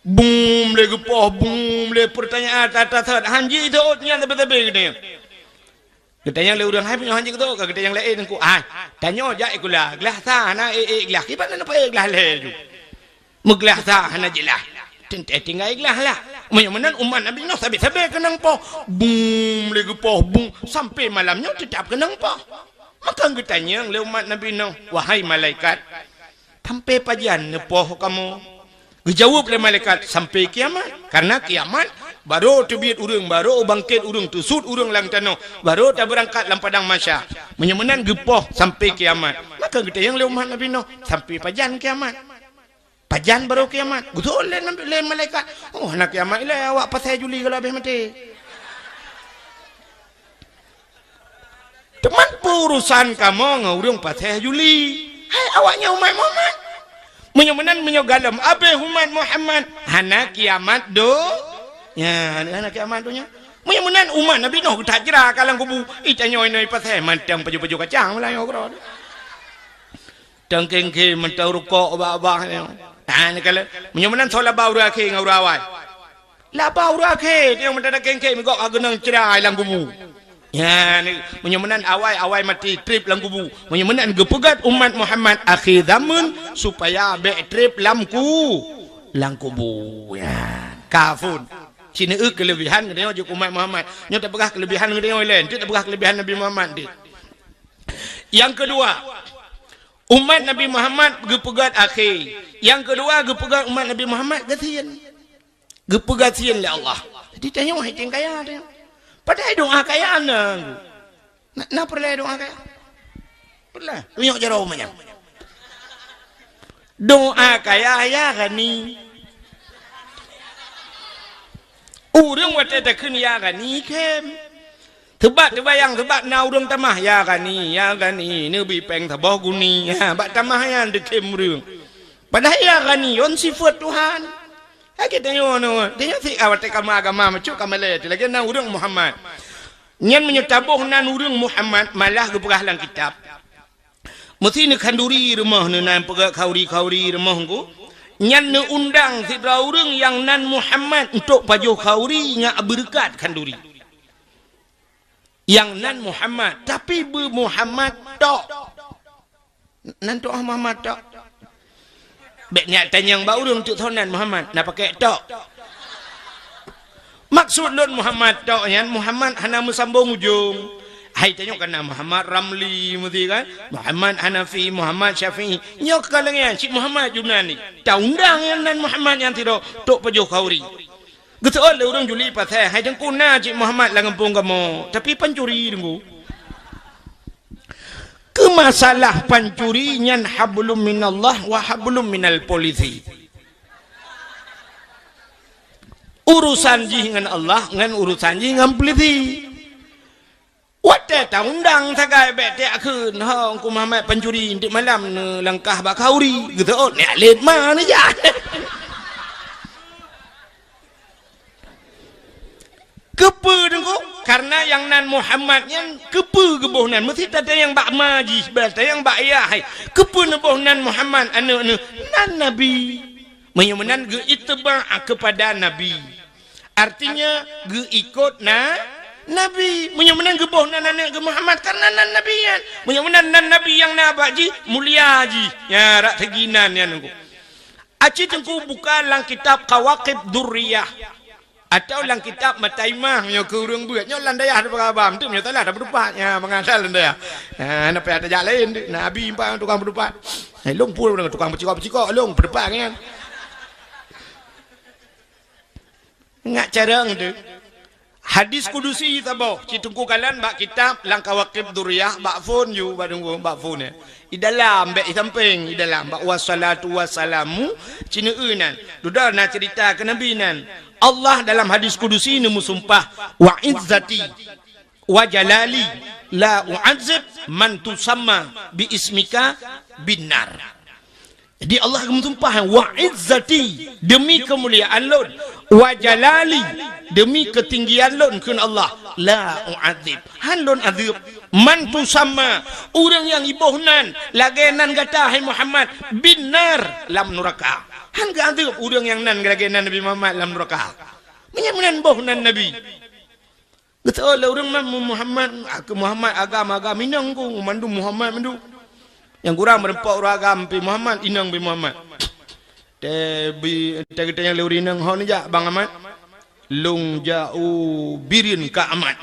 Bum lé geupoh, bum lé pertanyaan tata-tata. Han jiseuôt nyan sabe-sabe geutanyoe. Geutanyong lé ureueng, "Hai, meunyoe han jiseuôt, ka geutanyong lé, eh, teungku, hai, tanyoe jak sikula, glah sa hana ék-ék glah, kiban na neupaék glah lhèe ju?" Meuglah sa hana jeulaih. Teuntèe tinggai glah lah. Meunyoe meunan umat Nabi Nuh sabe-sabe keunong poh. Bum lé geupoh bum sampai malam nyoe teutap keunong poh. Maka geutanyong lé umat Nabi Nuh, "Wahai malaikat, sampai pajan neupoh kamoe?" Geujaweueb lé malaikat, "Sampai kiamat." Karena kiamat, barô teubiet ureueng, barô bangkét ureueng, teusut ureueng lam tanoh, barô tabeurangkat lam padang mahsyar. Meunyoe meunan geupoh sampai kiamat. Maka geutanyong lé umat Nabi Nuh, "Sampai pajan kiamat?" Pajan barô kiamat? Geutanyong lé, lé malaikat, "Oh, hana kiamat ilèe, awak pasai juli gohlom habéh maté." Teuma peue urusan kamoe ngon ureueng pasai juli? Hai awaknyan umat Muhammad. Meunyoe meunan, meunyoe gohlom habéh umat Muhammad, hana kiamat do-, nya, hana kiamat donya. Meunyoe meunan umat Nabi Nuh geutajra ka lam kubu, itanyoe inoe pasai mantong pajoh-pajoh kacang meulayeue keudroe. Teukéng-kéng mantong rukok bak-bak nyoe. Nah, ni kala, meunyoe meunan soe laba ureueng akhé ngon ureueng awai? Laba ureueng akhé, nyang meunan teukéng-kéng migok ka geunong cra lam kubu. Nyan, meunyoe meunan awai-awai maté trép lam kubu. Meunyoe meunan geupeugét umat Muhammad akhé zaman supaya bèk trép lam ku-, lam kubu. Nyan, kafun. Cina eu keulebihan geutanyoe jeuet umat Muhammad. Nyoe tapeugah keulebihan geutanyoe ilèe, eunteuk tapeugah keulebihan Nabi Muhammad deh. Nyang keudua, umat Nabi Muhammad geupeugét akhé. Nyang keudua geupeugét umat Nabi Muhammad gasien. Geupeugét gasien lé Allah. Jadi tanyoe hai teuh kaya tanyoe. Padahai doa kaya na. Na, na peureulèe doa kaya. Peureulèe, tunyok jaroe manyang. Doa kaya, "Ya Ghani." Ureueng watèe takheun "Ya Ghani" khém. Teubat teubayang, teubat na ureueng tamah, "Ya Ghani, ya Ghani, neubri pèng saboh guni." Ha, bak tamah nyan teukhém ureueng. Padahai "Ya Ghani" nyan sifeuet Tuhan. Lagèe tanyoe nyoe, tanyoe sit watèe kama agama meucok ka malèe, lagèe na ureueng Muhammad. Nyan meunyoe taboh nan ureueng Muhammad, malah geupeugah lam kitab. Meusti neukhanduri rumoh neuh, nan peugöt khanduri-khanduri rumoh ngku. Nyan neuundang sidroe ureueng nyang nan Muhammad untuk pajoh khanduri nyak beureukat khanduri. Nyang nan Muhammad, tapi beu Muhammad tok. Nan tok Muhammad tok. Bèk nyak tanyong bak ureueng teuk thon nan Muhammad, na pakèk tok. Maksud lôn Muhammad tok nyan, Muhammad hana meusambong ujong. Hai tanyoe kan na Muhammad Ramli meusti kan, Muhammad Hanafi, Muhammad Syafi'i. Nyoe ka lagèe nyan, cit Muhammad Yunani. Taundang nyang nan Muhammad nyan sidroe, tok pajoh khanduri. Geuseuôt lé ureueng Juli Pasai, "Hai Teungku, na cit Muhammad lam gampông kamoe, tapi pancuri Teungku." Keu masalah pancuri nyan hablum minallah wa hablum minal polisi. Urusan jih ngon Allah, ngon urusan jih ngon polisi. Watèe taundang sagai bèk tajak kheun, "Ho, Teungku Muhammad pancuri, nteuk malam neulangkah bak khanduri." Geuseuôt, nyak lét ma neujak. Keupeue Teungku? Karena nyang nan Muhammad nyan keupeue geuboh nan? Meusti tatanyong bak ma jih, bèk tatanyong bak ayah hai. Keupeue neuboh nan Muhammad aneuk neuh? Nan Nabi. Meunyoe meunan geuittiba' keupada Nabi. Artinya geuikot na Nabi. Meunyoe meunan geuboh nan aneuk geuh Muhammad karena nan Nabi nyan. Meunyoe meunan nan Nabi nyang na bak jih, mulia jih. Nya, rak segi nan nyan Teungku. Aci Teungku buka lam kitab Kawakib Durriyah. Atawa lam kitab Mataimah, meunyoe keu ureueng beuet. Nyoe lam dayah teupeugah bam, tu meunyoe salah tapeutupat. Nya, mangat salah lam dayah. Ha, na payah tajak laén, Nabi empat tukang peutupat. Eh, lôn pun tukang peucikok-peucikok, lôn peutupat nyan. Ngat carông tu. Hadis kudusi saboh, ci Teungku kalon bak kitab lam Kawakib Durriyah, bak phon ju, bak Teungku, bak phon nyan. Di dalam, bèk di sampéng, di dalam. Bak wassalatu wassalamu, ci neueu nan. Dudoe na ceurita keu Nabi nan. Allah dalam hadis kudusi neumeusumpah, "Wa izzati wa jalali la u'adzib man tusamma bi ismika binnar." Jadi Allah geumeusumpah, "Wa izzati," demi keumuliaan lôn, "wa jalali," demi keutinggian lôn, kheun Allah, "la u'adzib," han lôn azeueb, "man tusamma," ureueng nyang iboh nan lagèe nan gata, hai Muhammad, "binnar," lam nuraka. Han geuazeueb ureueng nyang nan lagèe nan Nabi Muhammad lam nuraka. Meunyan meunan boh nan Nabi. Geuseuôt lé ureueng ma-, Muhammad, keu Muhammad agam-agam inong ku, mandum Muhammad mandum. Nyang kurang meureumpok ureueng agam pih Muhammad, inong pih Muhammad. Teubi-, teugeutanyong lé ureueng inong, "Ho neujak Bang Ahmad?" "Lôn jak u Bireuen Kak Ahmad."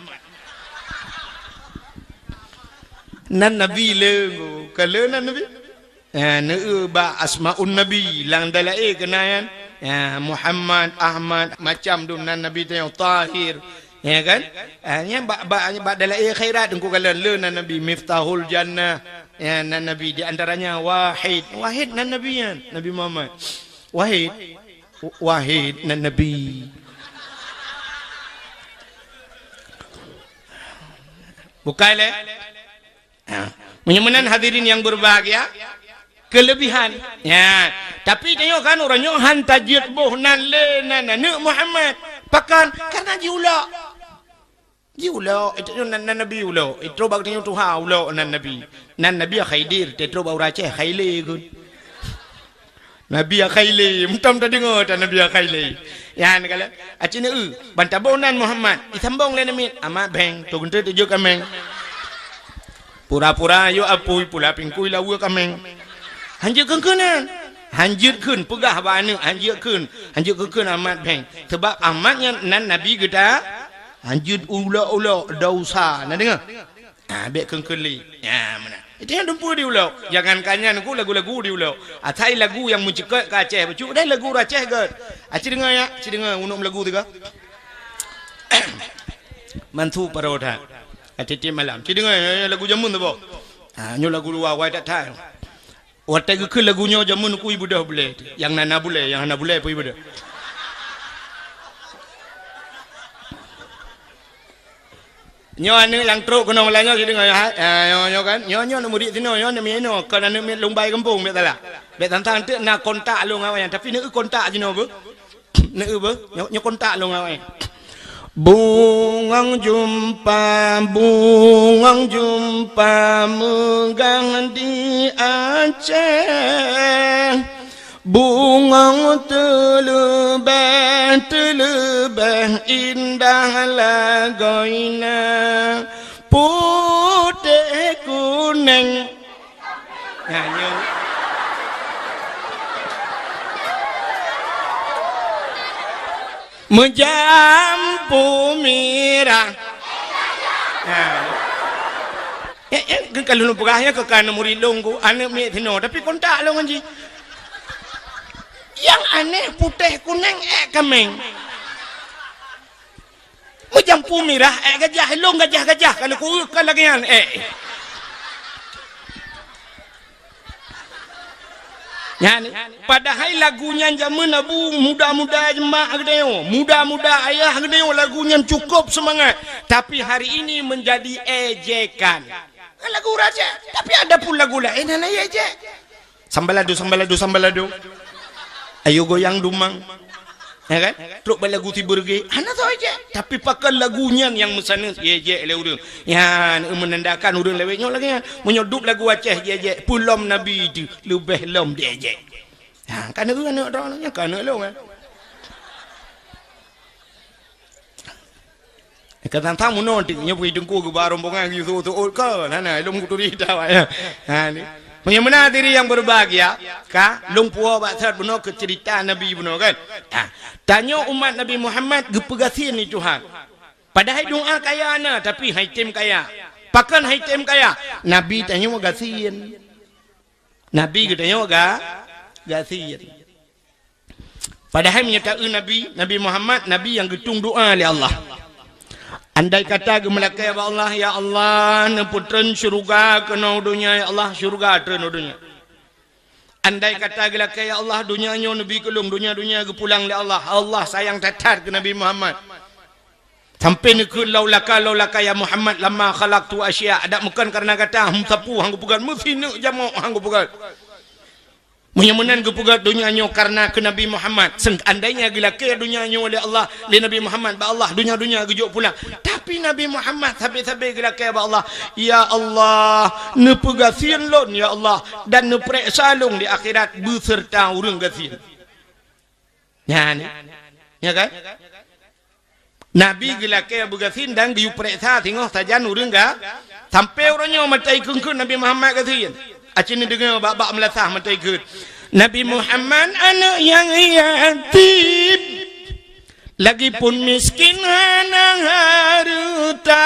Nan Nabi le, ka le nan Nabi. Eh, neueu bak asmaun Nabi, lam dalae keunan nyan. Ya, Muhammad, Ahmad, macam dum nan Nabi tanyong, Tahir. Ya kan? Ah, nyan bak, bak, bak dalae khairat Teungku kalon le nan Nabi, Miftahul Jannah. Ya, nan Nabi di antaranya Wahid. Wahid nan Nabi nyan, Nabi Muhammad. Wahid. Wahid nan Nabi. Bukai lé? Ha. Meunyoe meunan hadirin nyang beureubahagia, keuleubihan. Ya. Tapi tanyoe kan uroe nyoe han tajeuet boh nan le nan aneuk Muhammad. Pakon? Karena jiulok. Jiulok, itu nyoe nan, nan Nabi ulok. Itu bak tanyoe tuha ulok nan Nabi. Nan Nabi Khaidir, teutro bak ureueng Aceh, Khaile kheun. Nabi ya Khaile, meutam tadeungoe tan Nabi ya Khaile. Nyan kala, aci neu, ban taboh nan Muhammad, isambong lé namiet, amat beng, tu geunteu tujoh kameng. Pura-pura yue apui, pula pingkui lawa kameng. Hanjeuet kheun-kheun nan. Hanjeuet kheun, peugah bak aneuk, hanjeuet kheun. Hanjeuet kheun-kheun amat beng. Sebab amat nyan nan Nabi geuta, hanjeuet ulok-ulok, dosa. Na deungoe? Ah, bèk kheun-kheun lé. Ya, meunan. Itu nyang dumpeue diulok. Jangankan nyan ku lagu-lagu diulok. Asai lagu nyang meuceukeut ka Aceh bacut, deh lagu Aceh gèt. Aci deungoe ya, aci deungoe unok lagu tiga. Mantu paro that. Ati tiep malam. Ci deungoe ya, ya, lagu jameun tu boh. Ah, nyoe lagu luwa, wai that that. Watèe geukheun lagu nyoe jameun ku ibeudôh bulèe. Nyang na, na bulèe, nyang hana bulèe pih ibeudôh. Nyoe aneuk nyang trok keunoe malam nyoe, sideungoe, ha? Ah, nyoe, nyoe kan? Nyoe, nyoe aneuk murit sinoe, nyoe aneuk miet inoe, kon aneuk miet lôn bai gampông, bèk salah. Bèk tantang teuk na kontak lôn awai nyan, tapi neuk kontak jinoe beuh. Neuk beuh, nyoe, nyoe kontak lôn awai. Bungong jumpa, bungong jumpa meugah di Aceh. Bungong teuleubèh, teuleubèh indah lagoina, putéh kunéng. Nyan nyoe. Meujampu mirah. Nah. Eh, eh, ka lôn peugah nyan keu ka aneuk murit lôn ku, aneuk miet sinoe, tapi kontak lôn ngon jih. Nyang aneh putéh kunéng ék kaméng. Meujampu mirah ék gajah, lôn gajah-gajah ka lôn ku, ka lagèe nyan ék. Nyan, padahai lagu nyan jameun Abu, muda-muda jeumaah geutanyoe, muda-muda ayah geutanyoe, lagu nyan cukup seumangat, tapi hari ini menjadi ejekan. Kan lagu raja, tapi adapun lagu laén hana ejek. Sambalado, sambalado, sambalado. Ayo goyang dumang. Ya kan? Trok bak lagu sibeureuge, hana soe ejek. Tapi pakon lagu nyan nyang meusaneut ejek lé ureueng. Nyan meunandakan ureueng lawét nyoe lagèe nyan. Meunyoe dub lagu Aceh ejek, peue lom Nabi teuh leubeh lom diejek. Ha, kan ureueng aneuk droe nyan, kan aneuk lôn, eh. Ka tantang meunoe teuk, nyoe pih teungku geuba rombongan geuyue seuôt-seuôt ka, na, na, lom kuturi dawai, ya. Ha, ni. Meunyoe meunan hadirin yang berbahagia, ka, lôn puwoe bak that bunoe keu cerita Nabi bunoe, kan? Ha, tanyoe umat Nabi Muhammad geupeugasien lé Tuhan. Padahai doa kaya na, tapi han item kaya. Pakon han item kaya? Nabi tanyoe gasien. Nabi geutanyoe ga-, gasien. Padahai meunyoe taeu Nabi, Nabi Muhammad, Nabi nyang geutung doa lé Allah. Andai kata geumeulakée bak Allah, "Ya Allah, neupeutreun syeuruga keunoe u donya, ya Allah, syeuruga treun u donya." Andai kata geulakée, "Ya Allah, donya nyoe neubi keu lôn, donya-donya geupulang lé Allah." Allah sayang that-that keu Nabi Muhammad. Sampai neukheun, "Laulaka, laulaka ya Muhammad lama khalaqtu asya." Adak meukon kareuna gata, hum sapu han geupeugét, meusineuk jamok han geupeugét. Meunyoe meunan geupeugét donya nyoe kareuna keu Nabi Muhammad, seandainya geulakée donya nyoe lé Allah, lé Nabi Muhammad bak Allah, donya-donya geujok pulang. Tapi Nabi Muhammad sabe-sabe geulakée bak Allah, "Ya Allah, neupeugasien lôn, ya Allah, dan neupareksa lôn di akhirat beuseurta ureuëng gasien." Nyan, ya kan? Nabi geulakée beugasien dan geuyue pareksa singoh sajan ureuëng ga-, sampai uroe nyoe mata ikheun-kheun Nabi Muhammad gasien. Aci neudeungoe bak-bak meulasah mata ikheun. Nabi Muhammad aneuëk nyang yatim, lagipun miskin hana hareuta.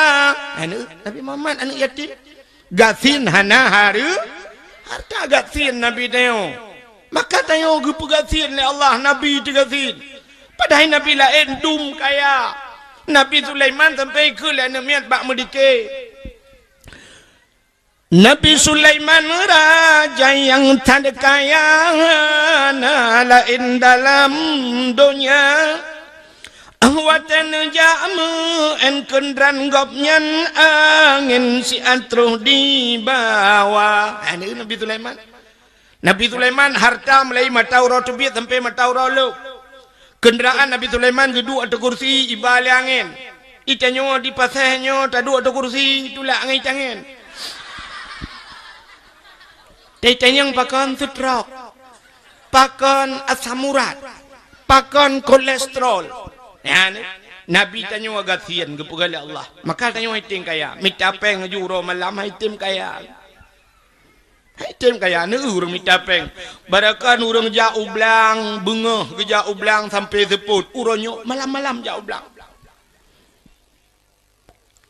Aneuëk Nabi Muhammad aneuëk yatim. Gasien hana hareu-, hareuta gasien Nabi tanyoe. Maka tanyoe geupeugasien lé Allah, Nabi teugasien. Padahai Nabi laén dum kaya. Nabi Sulaiman sampai keu lé aneuk miet bak meudike. Nabi Sulaiman raja nyang that kaya, na laén dalam donya. Watée neujak meu-én keudroe gobnyan, angén siat troh dibawa. Aneuëk Nabi Sulaiman. Nabi Sulaiman harta mulai mata uroe teubiet sampai mata uroe lhok. Keundraan Nabi Sulaiman geuduek ateueh kursi iba lé angén. Itanyoe di paséh nyoe taduek ateueh kursi tulak ngon itangen. Teuitanyong pakon seutrok. Pakon asam urat, pakon kolesterol. Nyan, Nabi tanyoe gasien geupeugah lé Allah. Maka tanyoe item kaya, mita péng aju uroe malam item kaya. Item kaya, neu ureuëng mita péng. Barakan ureuëng jak u blang, beungoh geujak u blang sampai seupôt. Uroe nyoe malam-malam jak u blang.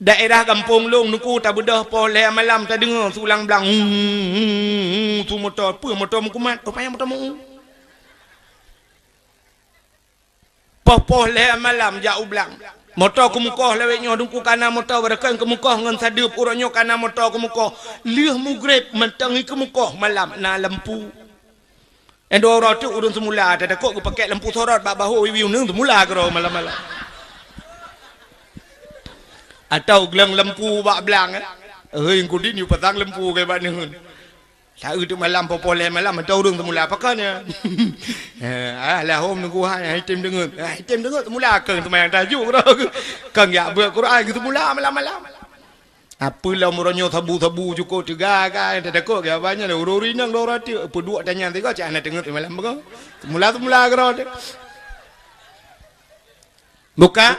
Daerah gampông lôn nuku tabeudôh poh lhée malam tadeungoe su lam blang, "Huu, huu, huu," su moto, peue moto meukumat, oh, payah moto meu-, poh-poh lhée malam jak u blang. Moto keumukoh lawét nyoe, Teungku, kana moto beureukan keumukoh ngon sadeup, uroe nyoe kana moto keumukoh. Lheueh mugreb mantong i keumukoh malam na lampu. Nyang dua uroe teuk ureuëng seumula, tatakot geupakai lampu sorot bak bahô wiwi uneung seumula keudroe malam-malam. Atau geulang lampu bak blang, eh. Hei, eungkudi nyoe pasang lampu keu bak neuheun. Saeu teuk malam, poh-poh lhée malam, atau ureuëng seumula pakon nyan. Eh, ah, lahom nunggu hai, hai tem deungeut. Hai tem deungeut seumula keu seumayang tahajud keudroe. Keu yak beuet Quran keu seumula malam-malam. Apa lom uroe nyoe sabu-sabu cukôp teuga ka, tatakot keu abah nyan, ureuëng-ureuëng inong dua uroe teuk, peuduek tanyan tiga, cak hana teungeut malam beureugoe. Seumula-seumula keudroe teuk. Buka,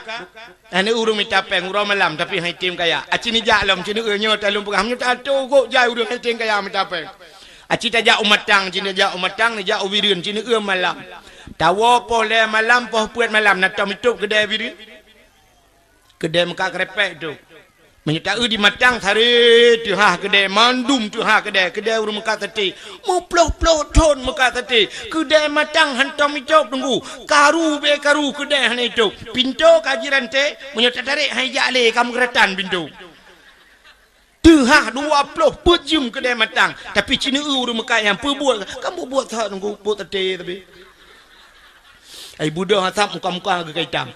hana ureuëng mita péng uroe malam, tapi hai tem kaya. Aci neujak lom, ci neueu nyoe talôn peugah, meunyoe tato gok jai ureuëng hai tem kaya mita péng. Aci tajak u Matang, ci neujak u Matang, neujak u Bireuen, ci neueu malam. Tawoe poh lhée malam, poh peuet malam, na tom itôb keudée Bireuen. Keudée meukat keureupeuk tu. Meunyoe taeu di Matang, sare teuhah keudée, mandum teuhah keudée, keudée ureuëng meukat saté. Meuploh-ploh thon meukat saté. Keudée Matang hantom itôb Teungku. Karu be karu keudée hana itôb. Pintoe ka jirante, meunyoe tatarek hai jak lé ka meugeuratan pintoe. Teuhah dua ploh peuet jeuem keudée Matang. Tapi ci neueu ureuëng meukat nyan peubuet, kan buet-buet that Teungku, buet saté tapi. Ai budôh asab muka-muka geuka itam.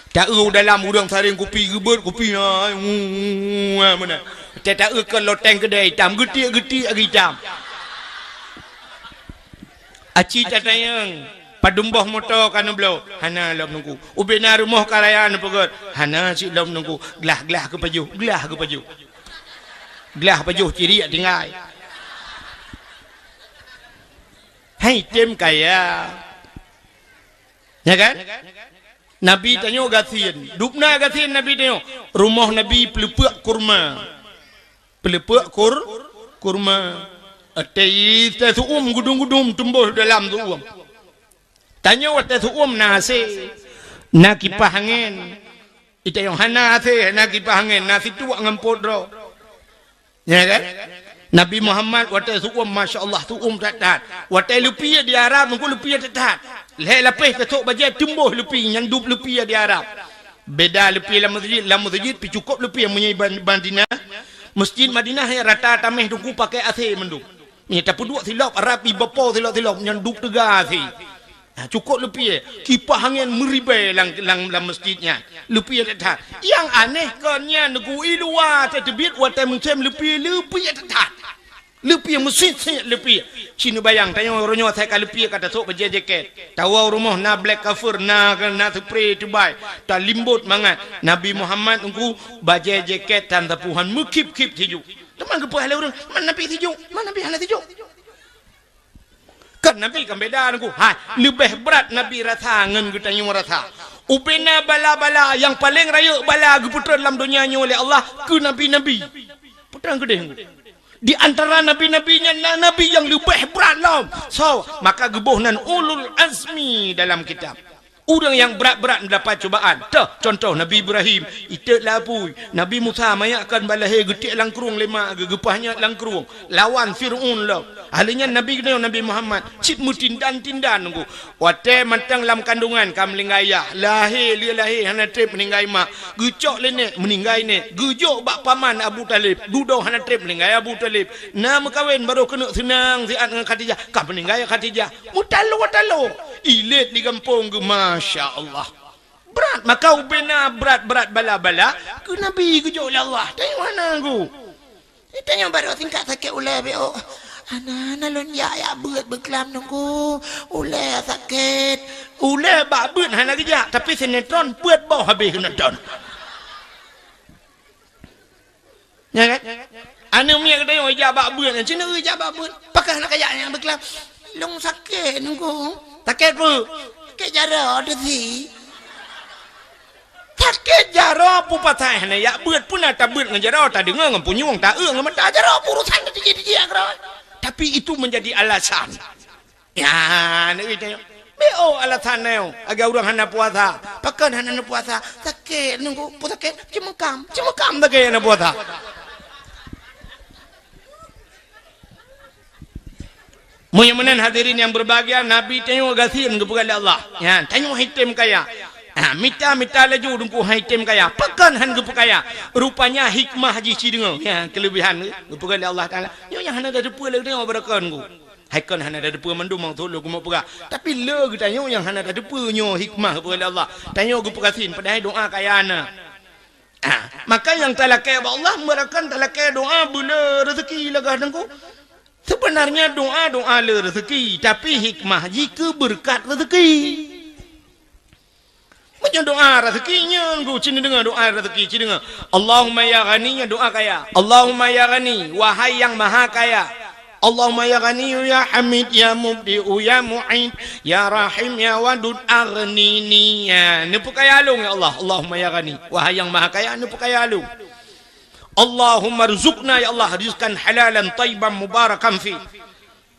Taeu dalam ureuëng saréng kupi geubeuet kupi, ai, ngu, ngu, ngu, meunan. Teu taeu keu loteng keudée itam, geutiek-geutiek lagi itam. Aci tatanyong, padum boh moto ka neubloe? Hana lom Teungku. Ubena rumoh ka raya neupeugét? Hana cit lom Teungku. Glah-glah geupajoh, glah geupajoh. Glah pajoh ciriek tinggai. Hai tem kaya. Ya kan? Nabi tanyoe gasien. Dubna gasien Nabi tanyoe. Rumoh Nabi peuleupeuk kurma. Peuleupeuk kur-, kurma. Watée teuh su'um gudum-gudum tumboh dalam su'um. Tanyoe watée su'um na asé, na kipah angén. Itanyong hana asé, hana kipah angén, na situek ngon pot droe. Ya kan? Nabi Muhammad watée su'um, masya Allah, su'um that-that. Watée leupie di Arab, Teungku, leupie that-that. Lhée lapéh tasôk bajée tumboh leupie, nyan dub leupie di Arab. Beda leupie lam meuseujid, lam meuseujid pih cukôp leupie meunyoe ban-, Madinah. Meuseujid Madinah nyan rata taméh Teungku pakai asé mandum. Nyan tapeuduek silop Arab, iba po silop-silop, nyan dub teuga asé. Ha, cukôp leupie, kipah angén meuribée lam, lam, lam meuseujid nyan. Leupie that-that. Nyang aneh kon nyan Teungku, i luwa teubiet watée musém leupie, leupie that-that. Leupie meusit-sit leupie. Ci neubayang, tanyoe uroe nyoe asai ka leupie ka tasôk bajée jakét. Tawoe rumoh na black cover, na, na spray tubai. Talimbot mangat. Nabi Muhammad Teungku bajée jakét tan sapuhan meukhip-khip sijuek. Teuma geupeugah lé ureuëng, "Man Nabi sijuek, man Nabi hana sijuek." Kan Nabi kan beda Teungku. Hai, leubeh brat Nabi rasa ngon geutanyoe rasa. Ubena bala-bala nyang paleng rayeuk bala geupeutreun lam donya nyoe lé Allah keu nabi-nabi. Peutreun keudeh Teungku. Di antara nabi-nabi nyan na nabi nyang leubeh brat lom. So, maka geuboh nan ulul azmi dalam kitab. Ureuëng nyang brat-brat meudapat cubaan. Toh, contoh Nabi Ibrahim, itet lapui. Nabi Musa mayakkan balahé geutiek lam krueng lé mak geuh, geupah nyot lam krueng. Lawan Fir'aun lom. Ahli nyan Nabi geutanyoe Nabi Muhammad. Cit meutindan-tindan Teungku. Watée mantong lam kandungan ka meuninggai yah. Lahé, lheueh lahé hana treb meuninggai mak. Geucok lé nék, meuninggai nék. Geujok bak paman Abu Thalib. Dudoe hana treb meuninggai Abu Thalib. Na meukawen barô keuneuk seunang siat ngon Khadijah. Ka meuninggai Khadijah. Meutalo-talo. Ilét di gampông geuh, masya Allah. Brat, maka ubena brat-brat bala-bala keu Nabi geujok lé Allah. Tanyoe hana Teungku. Tanyoe barô tingkat sakét ulée be, oh. Hana, hana lôn jak, jak beuet beuklam Teungku. Ulée sakét. Ulée bak beuet hana geujak, tapi sinetron peuet boh habéh sinetron. Ya kan? Aneuk miet geutanyoe ijak bak beuet, cit neueu ijak bak beuet. Pakon hana kajak nyang beuklam? Lôn sakét Teungku. Sakét peue? Sakét jaroe teuh si. Sakét jaroe peue pasai hana jak beuet, peue na tabeuet ngon jaroe, tadeungoe ngon punyueng, taeu ngon mata, jaroe peue urusan teuh tijik-tijik keudroe. Tapi itu menjadi alasan. Ya, neueu tanyoe. Be oh alasan nyoe, lagée ureuëng hana puasa. Pakon hana neupuasa? Sakét Teungku, peue sakét? Ceumeukam. Ceumeukam sakét hana puasa. Meunyoe meunan hadirin nyang berbahagia, Nabi tanyoe gasien geupeugah lé Allah. Nyan, tanyoe hai tem kaya. Ha, mita-mita laju Teungku hai tem kaya. Pakon han geupeukaya? Rupanya hikmah jih ci deungoe. Ya, keulebihan geupeugah lé Allah Taala. Nyoe nyang hana tateupeue lé geutanyoe beureukan Teungku. Hai kon hana tateupeue mandum meuthon lôn keumeung peugah. Tapi le geutanyoe nyang hana tateupeue nyoe hikmah geupeugah lé Allah. Tanyoe geupeukasin padahai doa kaya na. Ha, maka nyang talakée bak Allah, meurakan talakée doa beule rezeki lagah Teungku. Sebenarnya doa, doa le rezeki, tapi hikmah jih keu beureukat rezeki. Meunyoe doa rezeki nyan Teungku, ci neudeungoe doa rezeki, ci deungoe. Allahumma ya Ghani, nyan doa kaya. Allahumma ya Ghani, wahai yang maha kaya. Allahumma ya Ghani, ya Hamid, ya Mubdi'u, ya Mu'id, ya Rahim, ya Wadud, aghnini. Ya, neupeukaya lôn ya Allah. Allahumma ya Ghani, wahai yang maha kaya, neupeukaya lôn. Allahumma rzuqna, ya Allah, rizqan halalan thayyiban mubarakan fi.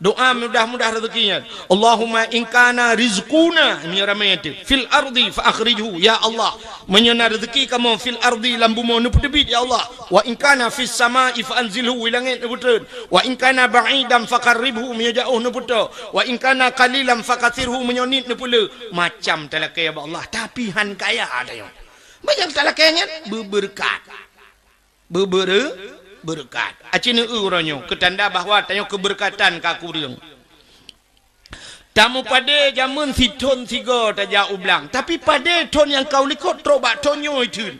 Doa mudah-mudah rezeki nyan. Allahumma in kana rizquna, meunyoe ramé teuh, fil ardi fa akhrijhu, ya Allah. Meunyoe na rezeki kamoe fil ardi, lam bumoe, neupeuteubiet ya Allah. Wa in kana fis sama'i fa anzilhu, i langét neupeutreun. Wa in kana ba'idan fa qarribhu, meunyoe jaoh neupeutô. Wa in kana qalilan fa katsirhu, meunyoe niet neupeule. Macam talakée bak Allah, tapi han kaya tanyoe. Meunyoe talakée nyan beubeureukat. Beubeure-, beureukat. Aci neueu uroe nyoe, keutanda bahwa tanyoe keubeureukat ka kureueng. Tamupadé jameun sithon sigoe tajak u blang, tapi padé thon nyang ka u likot trok bak thon nyoe itheun.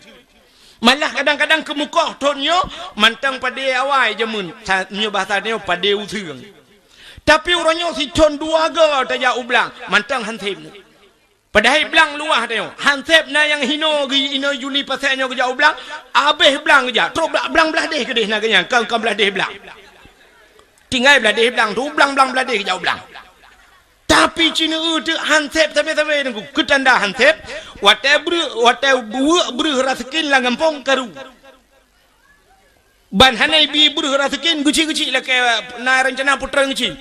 Malah kadang-kadang keumukoh thon nyoe mantong padé awai jameun, sa-, nyoe bahasa nyoe padé useueng. Tapi uroe nyoe sithon dua goe tajak u blang, mantong han sép. Padahai blang luwah tanyoe. Han sép na nyang hinoe geu-, inoe Juli Pasé nyoe geujak u blang, abéh blang geujak. Trok bla-, blang blaih déh keudéh na geuh nyan, kon, kon blaih déh blang. Tinggai blaih déh blang, trok blang-blang blaih déh geujak u blang. Tapi ci neueu teuk han sép sabe-sabe Teungku. Keutanda han sép, watée breuh, watée buweuek breuh raseukin lam gampông karu. Ban hana ibi breuh raseukin geuchik-geuchik lakée na rencana putra geuchik.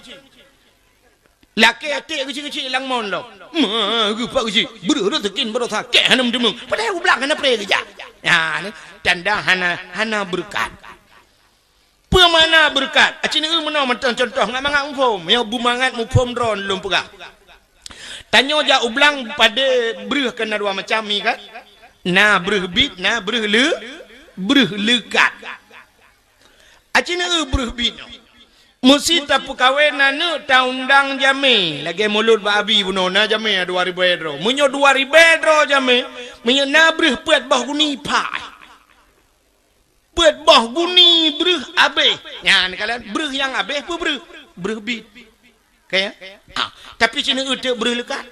Lakée até geuchik-geuchik lam mon lom. Ma, geupak geuchik. Breuh raseukin barosa kée hana meuteumeung. Padahai u blang hana pré geujak. Nyan tanda hana, hana beureukat. Peue makna beureukat? Aci neueu meunoe mantong contoh ngat mangat muphom. Nyoe beumangat muphom droe lôn peugah. Tanyoe jak u blang padé breuh kan na dua macam mi kan? Na breuh bit, na breuh le-, breuh leukat. Aci neueu breuh bit nyoe. Meusi tapeukawen aneuk taundang jamé, lagée mulod bak abi bunoe na jamé dua ribée droe. Meunyoe dua ribée droe jamé, meunyoe na breuh peuet boh guni paih. Peuet boh guni breuh abéh. Nyan kalon breuh nyang abéh peue breuh? Breuh bit. Ka ya? Ah, tapi ci neueu teuk breuh leukat.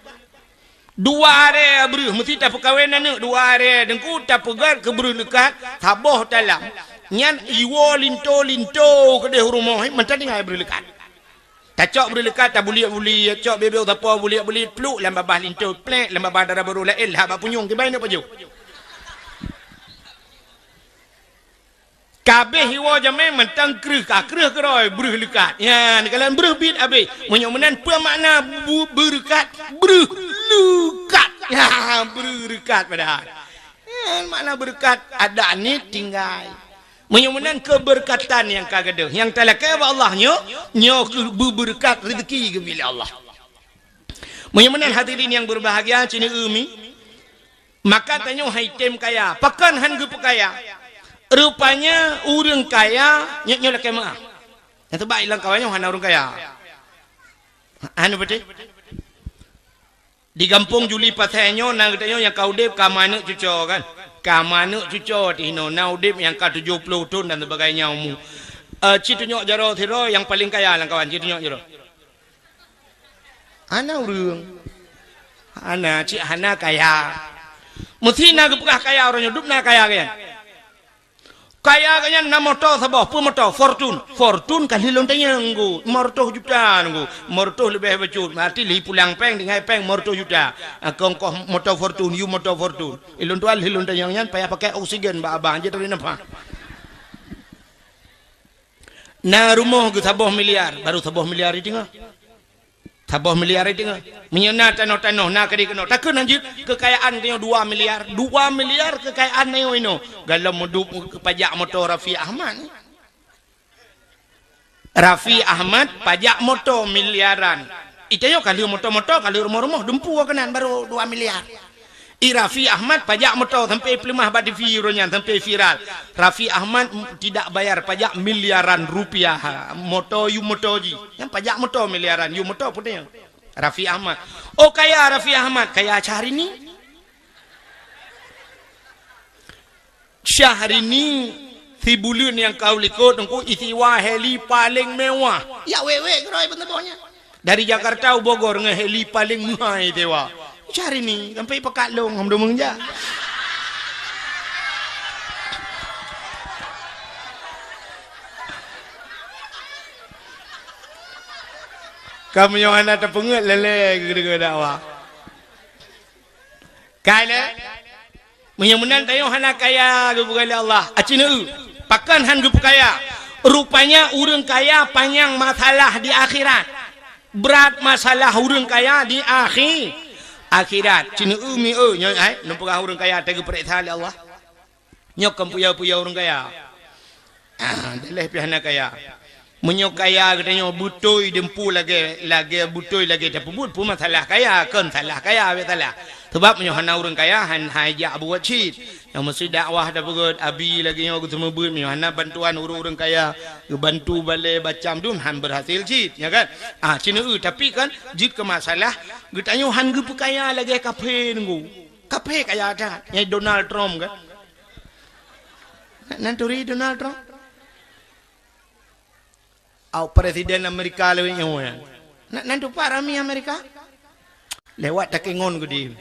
Dua aré breuh, meusi tapeukawen aneuk dua aré Teungku, tapeugét keu breuh leukat, saboh talam. Nyan iwoe linto-linto keudeh u rumoh, mantong tinggai breuh leukat. Tacok breuh leukat, tabuliek-buliek, cok bibeu sapo buliek-buliek, pluk lam babah linto, plek lam babah dara barô laén, lhah bak punyueng, kiban neuk pajoh. Ka abéh iwoe jamé mantong kreueh, ka kreueh keudroe breuh leukat. Nyan, kalon breuh bit abéh. Meunyoe meunan peue makna bu-, beureukat? Breuh leukat. Ya, breuh leukat padahai. Nyan makna beureukat, adak niet tinggai. Meunyoe meunan keubeureukat nyang ka gadôh. Nyang talakée bak Allah nyoe, nyoe keuh beubeureukat rezeki geubri lé Allah. Meunyoe meunan hadirin nyang beubahgia, ci neueu mi, maka tanyoe hai tem kaya. Pakon han geupeukaya? Rupanya ureuëng kaya, nyoe, nyoe lakée meuah. Nyang teuba ilang kawan nyoe hana ureuëng kaya. Hana beutôi? Di gampông Juli Pasé nyoe na geutanyoe nyang ka udeb ka ma aneuk cucoe kan? Ka ma aneuk cucoe teuh inoe na udeb nyang ka tujoh ploh thon dan sebagainya umu. Eh, ci tunyok jaroe sidroe nyang paleng kaya lam kawan, ci tunyok jaroe. Hana ureuëng. Hana, cit hana kaya. Meusi na geupeugah kaya uroe nyoe, dum na kaya geuh nyan. Kaya geuh nyan na moto saboh, peue moto? Fortune. Fortune ka lheueh lôn tanyong Teungku, lima ratus juta Teungku. Lima ratus leubeh bacut, berarti lheueh pulang péng, tinggai péng lima ratus juta. Ah, keu ongkoh moto Fortune, yue moto Fortune. Ilôn tuan lheueh lôn tanyong nyan payah pakai oksigen bak abang, jeuet teurimong nafah. Na rumoh geuh saboh miliar, baru saboh miliar di teungoh. Saboh miliar di teungoh. Meunyoe na tanoh-tanoh, na keudeh keunoe. Takheun hanjeuet keukayaan tanyoe dua miliar. Dua miliar keukayaan tanyoe inoe. Galom meudup pajak moto Raffi Ahmad. Raffi Ahmad pajak moto miliaran. Itanyoe ka lheueh moto-moto, ka lheueh rumoh-rumoh, dumpeue keunan baru dua miliar. I Raffi Ahmad pajak moto sampai peuleumah bak T V uroe nyan, sampai viral. Raffi Ahmad m-, tidak bayar pajak miliaran rupiah. Moto, yue moto jih. Nyan pajak moto miliaran, yue moto peue nyan. Raffi Ahmad. Oh, kaya Raffi Ahmad, kaya Syahrini. Syahrini, si buleuen nyang ka u likot, Teungku, isewa heli paleng mewah. Ya, wék-wék keudroe pun teuboh nyan. Dari Jakarta u Bogor ngon heli paleng meuhai isewa. Syahrini, sampai pakat lôn, hom deungon jak. Kamoe nyoe hana tapeungeut lé-lé geudeungoe dakwah. Ka lé? Meunyoe meunan tanyoe hana kaya geupeugah lé Allah. Aci neu, pakon han geupeukaya? Rupanya ureuëng kaya panyang masalah di akhirat. Brat masalah ureuëng kaya di akhi-, akhirat. Ci neu mi eu nyoe ai, neupeugah ureuëng kaya teugeupeureksa lé Allah. Nyoe kon puya-puya ureuëng kaya. Ah, daleh pih hana kaya. Meunyoe kaya geutanyoe beutôi deumpu lagée, lagée beutôi lagée tapeubuet, peue masalah kaya, kon salah kaya, habéh salah. Sebab meunyoe hana ureuëng kaya, han, hai jak buet cit. Nyang meusti dakwah tapeugét, abi lagée nyoe geuseumeubeuet, meunyoe hana bantuan ureuëng-ureuëng kaya, geubantu balée bacam dum han berhasil cit, ya kan? Ah, ci neu, tapi kan, jeuet keu masalah, geutanyoe han geupeukaya lagée kaphé nunggu. Kaphé kaya that, nyang Donald Trump kan? Nan turi Donald Trump? Au presiden Amerika lewat nyoe nyan. Nak nan tupat rami Amerika? Lewat takengon gede.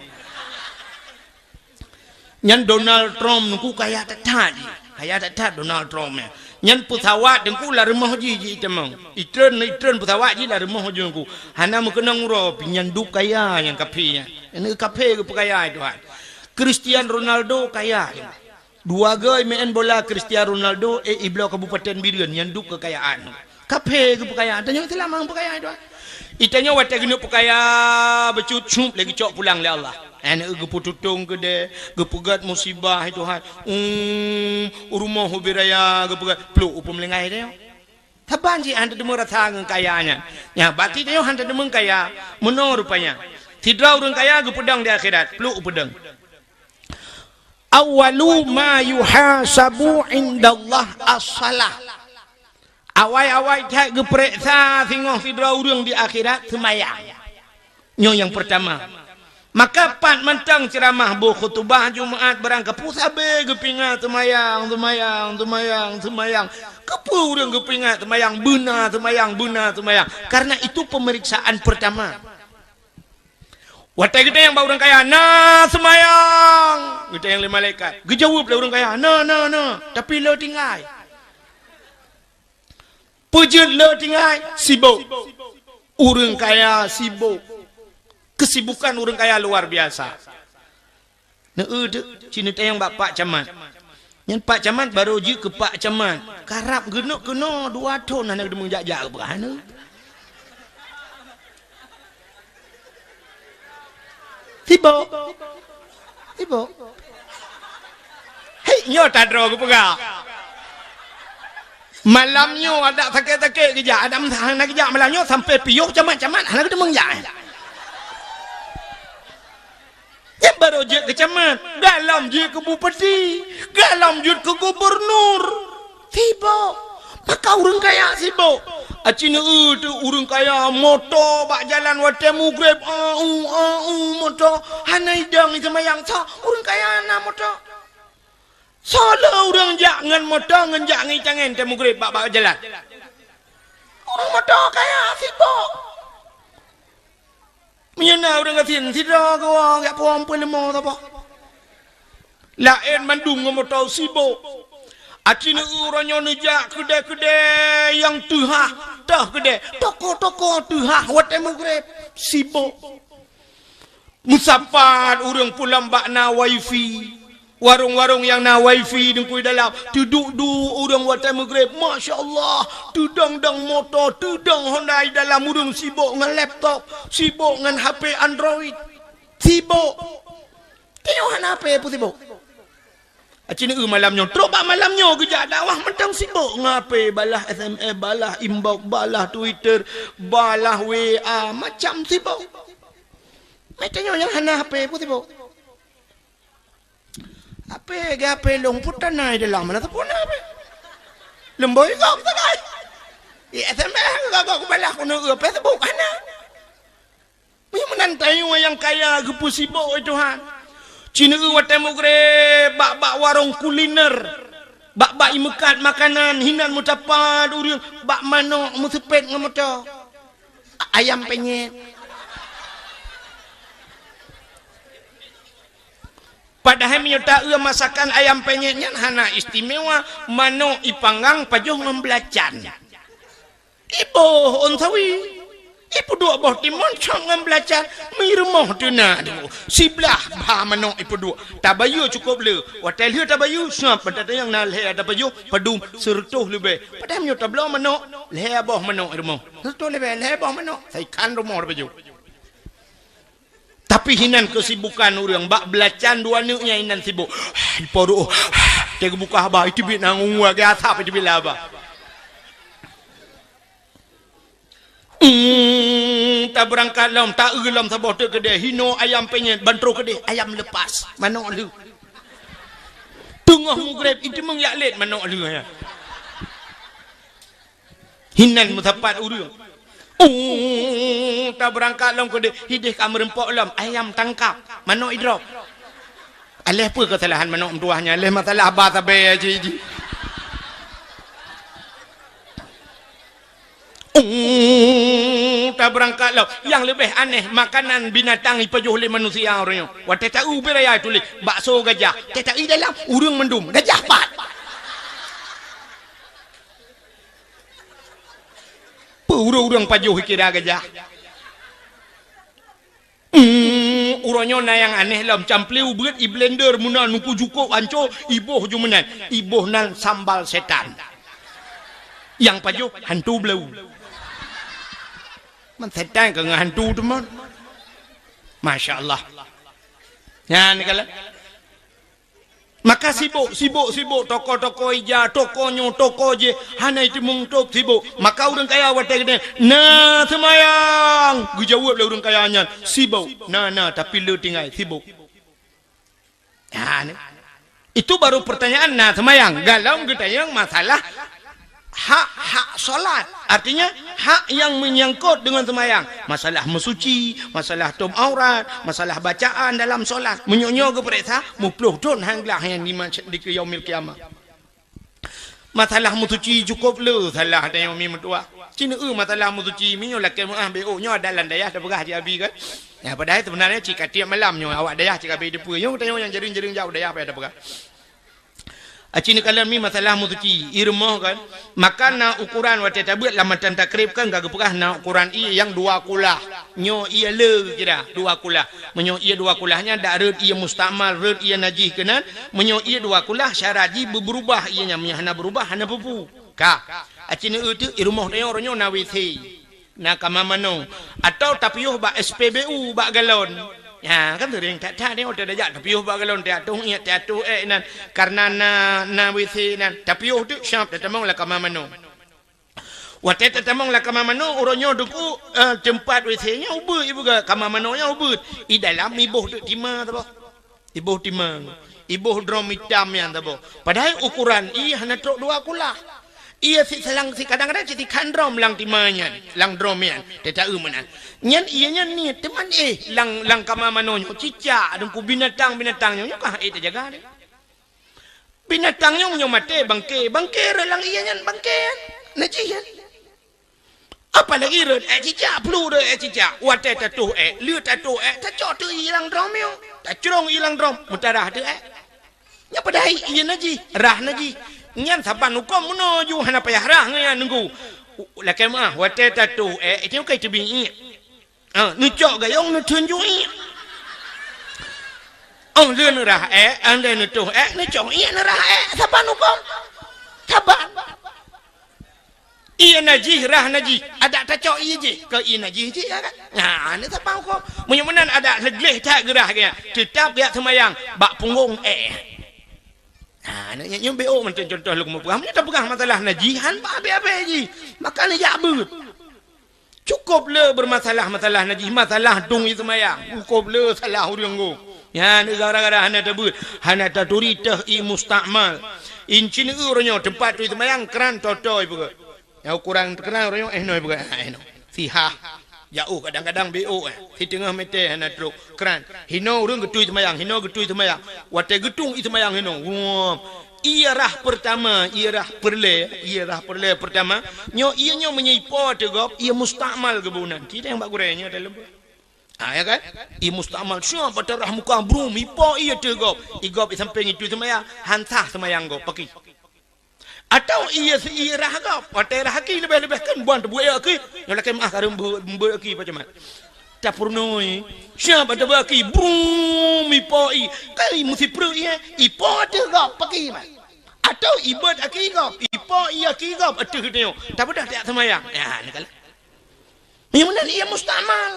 Nyan Donald Trump nungku kaya that-that jih. Kaya that-that Donald Trump nyan. Nyan pesawat nungku lam rumoh jih, jih itamong. Itreun, itreun pesawat jih lam rumoh jih nungku. Hana meukeunong uroe, pi nyan dup kaya nyang kaphé nyan. Nyan kaphé geupeukaya Tuhan. Cristiano Ronaldo kaya. Dua geu meu'en bola Cristiano Ronaldo, eh, ibloe Kabupaten Bireuen nyan dup keukayaan. Kaphé geupeukaya, tanyoe Islam nyang peukaya itu. Itanyoe watée geuneuk peukaya, beucut cup lé geucok pulang lé Allah. Aneuk geupeututong keudée, geupeugét musibah itu hai. Um, rumoh ubé raya geupeugét, pluk u peumeulinggai tanyoe. Saban jih han teudeungoe rasa ngon kaya nyan. Nya, bati tanyoe han teudeungoe kaya, meunoe rupanya. Sidroe ureuëng kaya geupeudong di akhirat, pluk u peudong. Awwalu ma yuhasabu indallah as-salah. Awai-awai that geupeureksa singoh sidroe ureuëng di akhirat seumayang. Nyoe nyang peurtama. Maka pat mantong ceuramah boh khutubah Jumaat barang kapeue sabe geupeuingat seumayang, seumayang, seumayang, seumayang. Kapeue ureuëng geupeuingat seumayang, beuna seumayang, beuna seumayang. Karena itu pemeriksaan pertama. Watée geutanyong bak ureuëng kaya, "Na seumayang?" Geutanyong lé malaikat. Geujaweueb lé ureuëng kaya, "Na, na, na, tapi le tinggai." Peue jeuet le tinggai? Sibok. Ureuëng kaya sibok. Kesibukan ureuëng kaya luar biasa. Neu-eu teuk, ci neutanyong bak Pak Camat. Nyan Pak Camat barô jeuet keu Pak Camat. Karab geuneuk keunoe dua thon hana geudeungoe jak-jak keu peugah neu. Sibok. Sibok. Hei, nyoe tadroe geupeugah. Malam nyoe adak sakét-sakét geujak, adak meusaha hana geujak malam nyoe sampai piôh Camat-Camat hana geudeungoe jak. Nyan barô jeuet keu camat, galom jeuet keu bupati, galom jeuet keu gubernur. Sibok. Maka ureuëng kaya sibok. Aci neu-eu teuk ureuëng kaya moto bak jalan watée mugreb, au, au, moto. Hana idong iseumayang soe, ureuëng kaya na moto. Soe le ureuëng jak ngon moto ngon jak ngon itangen watée mugreb bak, bak jalan. Ureuëng moto kaya sibok. Meunyoe na ureuëng gasien, sidroe geuwoe jak puwoe peuleumô saboh. Laén mandum ngon moto sibok. Aci neu-eu uroe nyoe neujak keudée-keudée nyang teuhah, toh keudée, toko-toko teuhah watée mugreb, sibok. Meusapat ureuëng pulang bak na wifi. Warong-warong nyang na wifi deungkui dalam, teuduek-duek ureuëng watée mugreb, masya Allah, teudong-dong moto, teudong Honda i dalam, ureuëng sibok ngon laptop, sibok ngon H P Android, sibok. Tanyoe hana H P peue sibok. Aci neu-eu malam nyoe, trok bak malam nyoe geujak dakwah mantong sibok ngon H P, balah S M S, balah inbox, balah Twitter, balah W A, macam sibok. Meutanyoe nyang hana H P peue sibok. Ape geuape lôn putana di dalam mana teupeuna ape? Leumboi gob sagai. I S M S gob-gob kubalah keuneuk Facebook hana. Meunyoe meunan tanyoe nyang kaya geupeusibok, oi Tuhan. Ci neueu watée mugreb bak-bak warong kuliner, bak-bak imeukat makanan, hinan meusapat ureuëng bak manok meuseupet ngon moto. A-, ayam penyet. Padahai meunyoe taeu masakan ayam penyet nyan hana istimewa, manok ipanggang pajoh ngon belacan. Iboh ôn sawi. Ipeuduek boh timon cok ngon belacan. Mi rumoh teuna dulu. Siblah bha manok ipeuduek. Tabayeue cukop le. Watée lheueh tabayeue, sab bak tatanyong na lhée tapajoh, padum, seureutôh leubeh. Padahai meunyoe tabloe manok, lhée boh manok i rumoh. Seureutôh leubeh, lhée boh manok. Saikhan rumoh tapajoh. Tapi hinan keusibukan ureuëng bak belacan dua neuk nyan hinan sibok. Di poro, teuka buka haba, iteubiet na ngon asap iteubiet laba. Hmm, tabeurangkat lom, taeu lom saboh teuk keudeh, hino ayam penyet, ban troh keudeh, ayam lepas, manok lheueh. Teungoh mugreb, iteumeung jak lét manok lheueh, ya. Hinan meusapat ureuëng. Uh, tabeurangkat lom keudeh, hideh ka meureumpok lom, ayam tangkap, manok idrop. Aléh peue keusalahan manok meutuwah nyan, aléh masalah ba sabe aja ji. Uh, tabeurangkat lom. Nyang leubeh aneh, makanan binatang ipajoh lé manusia uroe nyoe. Watée taeu bit raya tuléh, bakso gajah. Teuta i dalam, ureuëng mandum, gajah pat. Peue ureuëng-ureuëng pajoh kira gajah? Hmm, uroe nyoe na nyang aneh lom, camplé ubeuet i blender meunan nuku jukok anco, iboh ju meunan. Iboh nan sambal setan. Nyang pajoh hantu blau. Man setan ka ngon hantu teuma. Masya Allah. Nyan kala. Maka sibok, sibok, sibok, toko-toko ija, toko nyoe, toko jih, hana iteumeung top sibok. Maka ureuëng kaya watée geude, "Na seumayang?" Geujaweueb lé ureuëng kaya nyan, "Sibok." "Na, na, tapi le tinggai, sibok." Nah, ni. Itu baru pertanyaan na seumayang. Galom geutanyong masalah hak-hak solat. Artinya, hak yang menyangkut dengan seumayang. Masalah meusuci, masalah tom aurat, masalah bacaan dalam solat. Meunyoe nyoe geupeuriksa, muploh thon hang glah nyan di mas-, di yaumil qiyamah. Masalah meusuci cukop le salah tanyoe mi meutuwah. Ci neueu masalah meusuci, meunyoe lakée meuah B O nyoe ada lam dayah tapeugah cit abi kan. Ya, padahai sebenarnya cit ka tiep malam nyoe awak dayah cit ka abéh teupeue. Nyoe tanyoe nyang jareueng-jareueng jak u dayah payah tapeugah. Aci neukalon mi masalah meusuci, i rumoh kan. Maka na ukoran watée tabeuet lam matan takrib kan ka geupeugah na ukoran ié nyang dua kulah. Nyoe ié le geukira dua kulah. Meunyoe ié dua kulah nyan dak rhot ié mustakmal, rhot ié najih keunan. Meunyoe ié dua kulah syarat jih beubeurubah ié nyan, meunyoe hana beurubah hana peue-peue. Ka. Aci neueu teuk i rumoh tanyoe uroe nyoe na W C. Na kama manoe. Atawa tapiôh bak S P B U bak galon. Ya, kan seuring that-that nyoe tajak tapiôh bak galon, tajak tueng iék, tajak tueng ék nan. Karena na, na W C nan. Tapiôh teuk syab tatamong lam kama manoe. Watée tatamong lam kama manoe, uroe nyoe teungku, eh, teumpat W C nyan ubeuet ibu ga kama manoe nyan ubeuet. I dalam iboh teuk tima saboh. Iboh timang, iboh drom itam nyan saboh. Padahai ukoran ié hana trok dua kulah. Ié si salang si kadang-kadang si tikhan drom lam tima nyan, lam drom nyan. Teuta eu meunan. Nyan ié nyan niet teuma éh lam, lam kama manoe nyoe cicak deungku binatang-binatang nyoe, nyoe kah éh tajaga deh. Binatang nyoe meunyoe maté bangke, bangke rot lam ié nyan bangke nyan. Najih nyan. Apalagi rot ék cicak, plu rot ék cicak. Watée tatoh ék, le tatoh ék, tacok teuk ié lam drom nyoe. Tacrong ié lam drom, meutarah teuk ék. Nyan padahai ié najih, rah najih. Nyan saban huköm meunoe ju hana payah rah ngon nyan nunggu. Lakée meuah, watée tatoh ék, itu kai teubiet ié. Ah, neucok gayong neutheun ju ié. Oh, le neurah ék, oh, le neutoh ék, neucok ié neurah ék. Saban huköm? Saban. Ié najih, rah najih. Adak tacok ié jih. Keu ié najih jih, ya kan? Nah, ni saban huköm? Meunyoe meunan adak leugleh that geurah gaya. Teutap gaya seumayang. Bak punggong ék. Nah, ni nyoe B O mantong contoh lôn mupeugah. Meunyoe tapeugah masalah najih, han bak abéh-abéh jih. Maka neujak beuet. Cukop le beurmasalah masalah najih, masalah dong i seumayang. Cukop le salah ureuëng go. Nyan gara-gara hana tabeuet, hana taturi teuh ié mustakmal. Incin uroe nyoe teumpat turi seumayang kran toto ipeugah. Ya, ukuran kran uroe nyoe, eh, noe ipeugah, eh, noe. Sihah. Jauh kadang-kadang B O, eh. Siteungoh meter hana trok kran. Hinoe ureuëng geuturi seumayang, hinoe geuturi seumayang. Watée geutung ié seumayang hinoe. Wah. Ié rah pertama, ié rah peureulée, ié rah peureulée pertama. Nyoe ié nyoe meunyoe ipo teuh gob, ié mustakmal geuboh nan. Ci teuh nyang bak gurée nyoe dalam. Ha, ya kan? Ié mustakmal siap batarah muka brum, ipo ié teuh gob. Igob i sampéng itu seumayang, han sah seumayang gob, paki. Atau ié si ié rah gob, watée rah aki leubeh-leubeh kan buan teubuet aki. Nyoe lakée meuah kareuem beu-, beu aki pacamat. Tapeurunoi, siap batarah aki, brum, ipo i. Kai meusipreu ié, ipo teuh gob, paki mat. Atau ibeuet aki gob, ipo ié aki gob, ateuh teuh. Tapi dah tak seumayang. Ya, ni kalau. Nyang meunan ié mustakmal.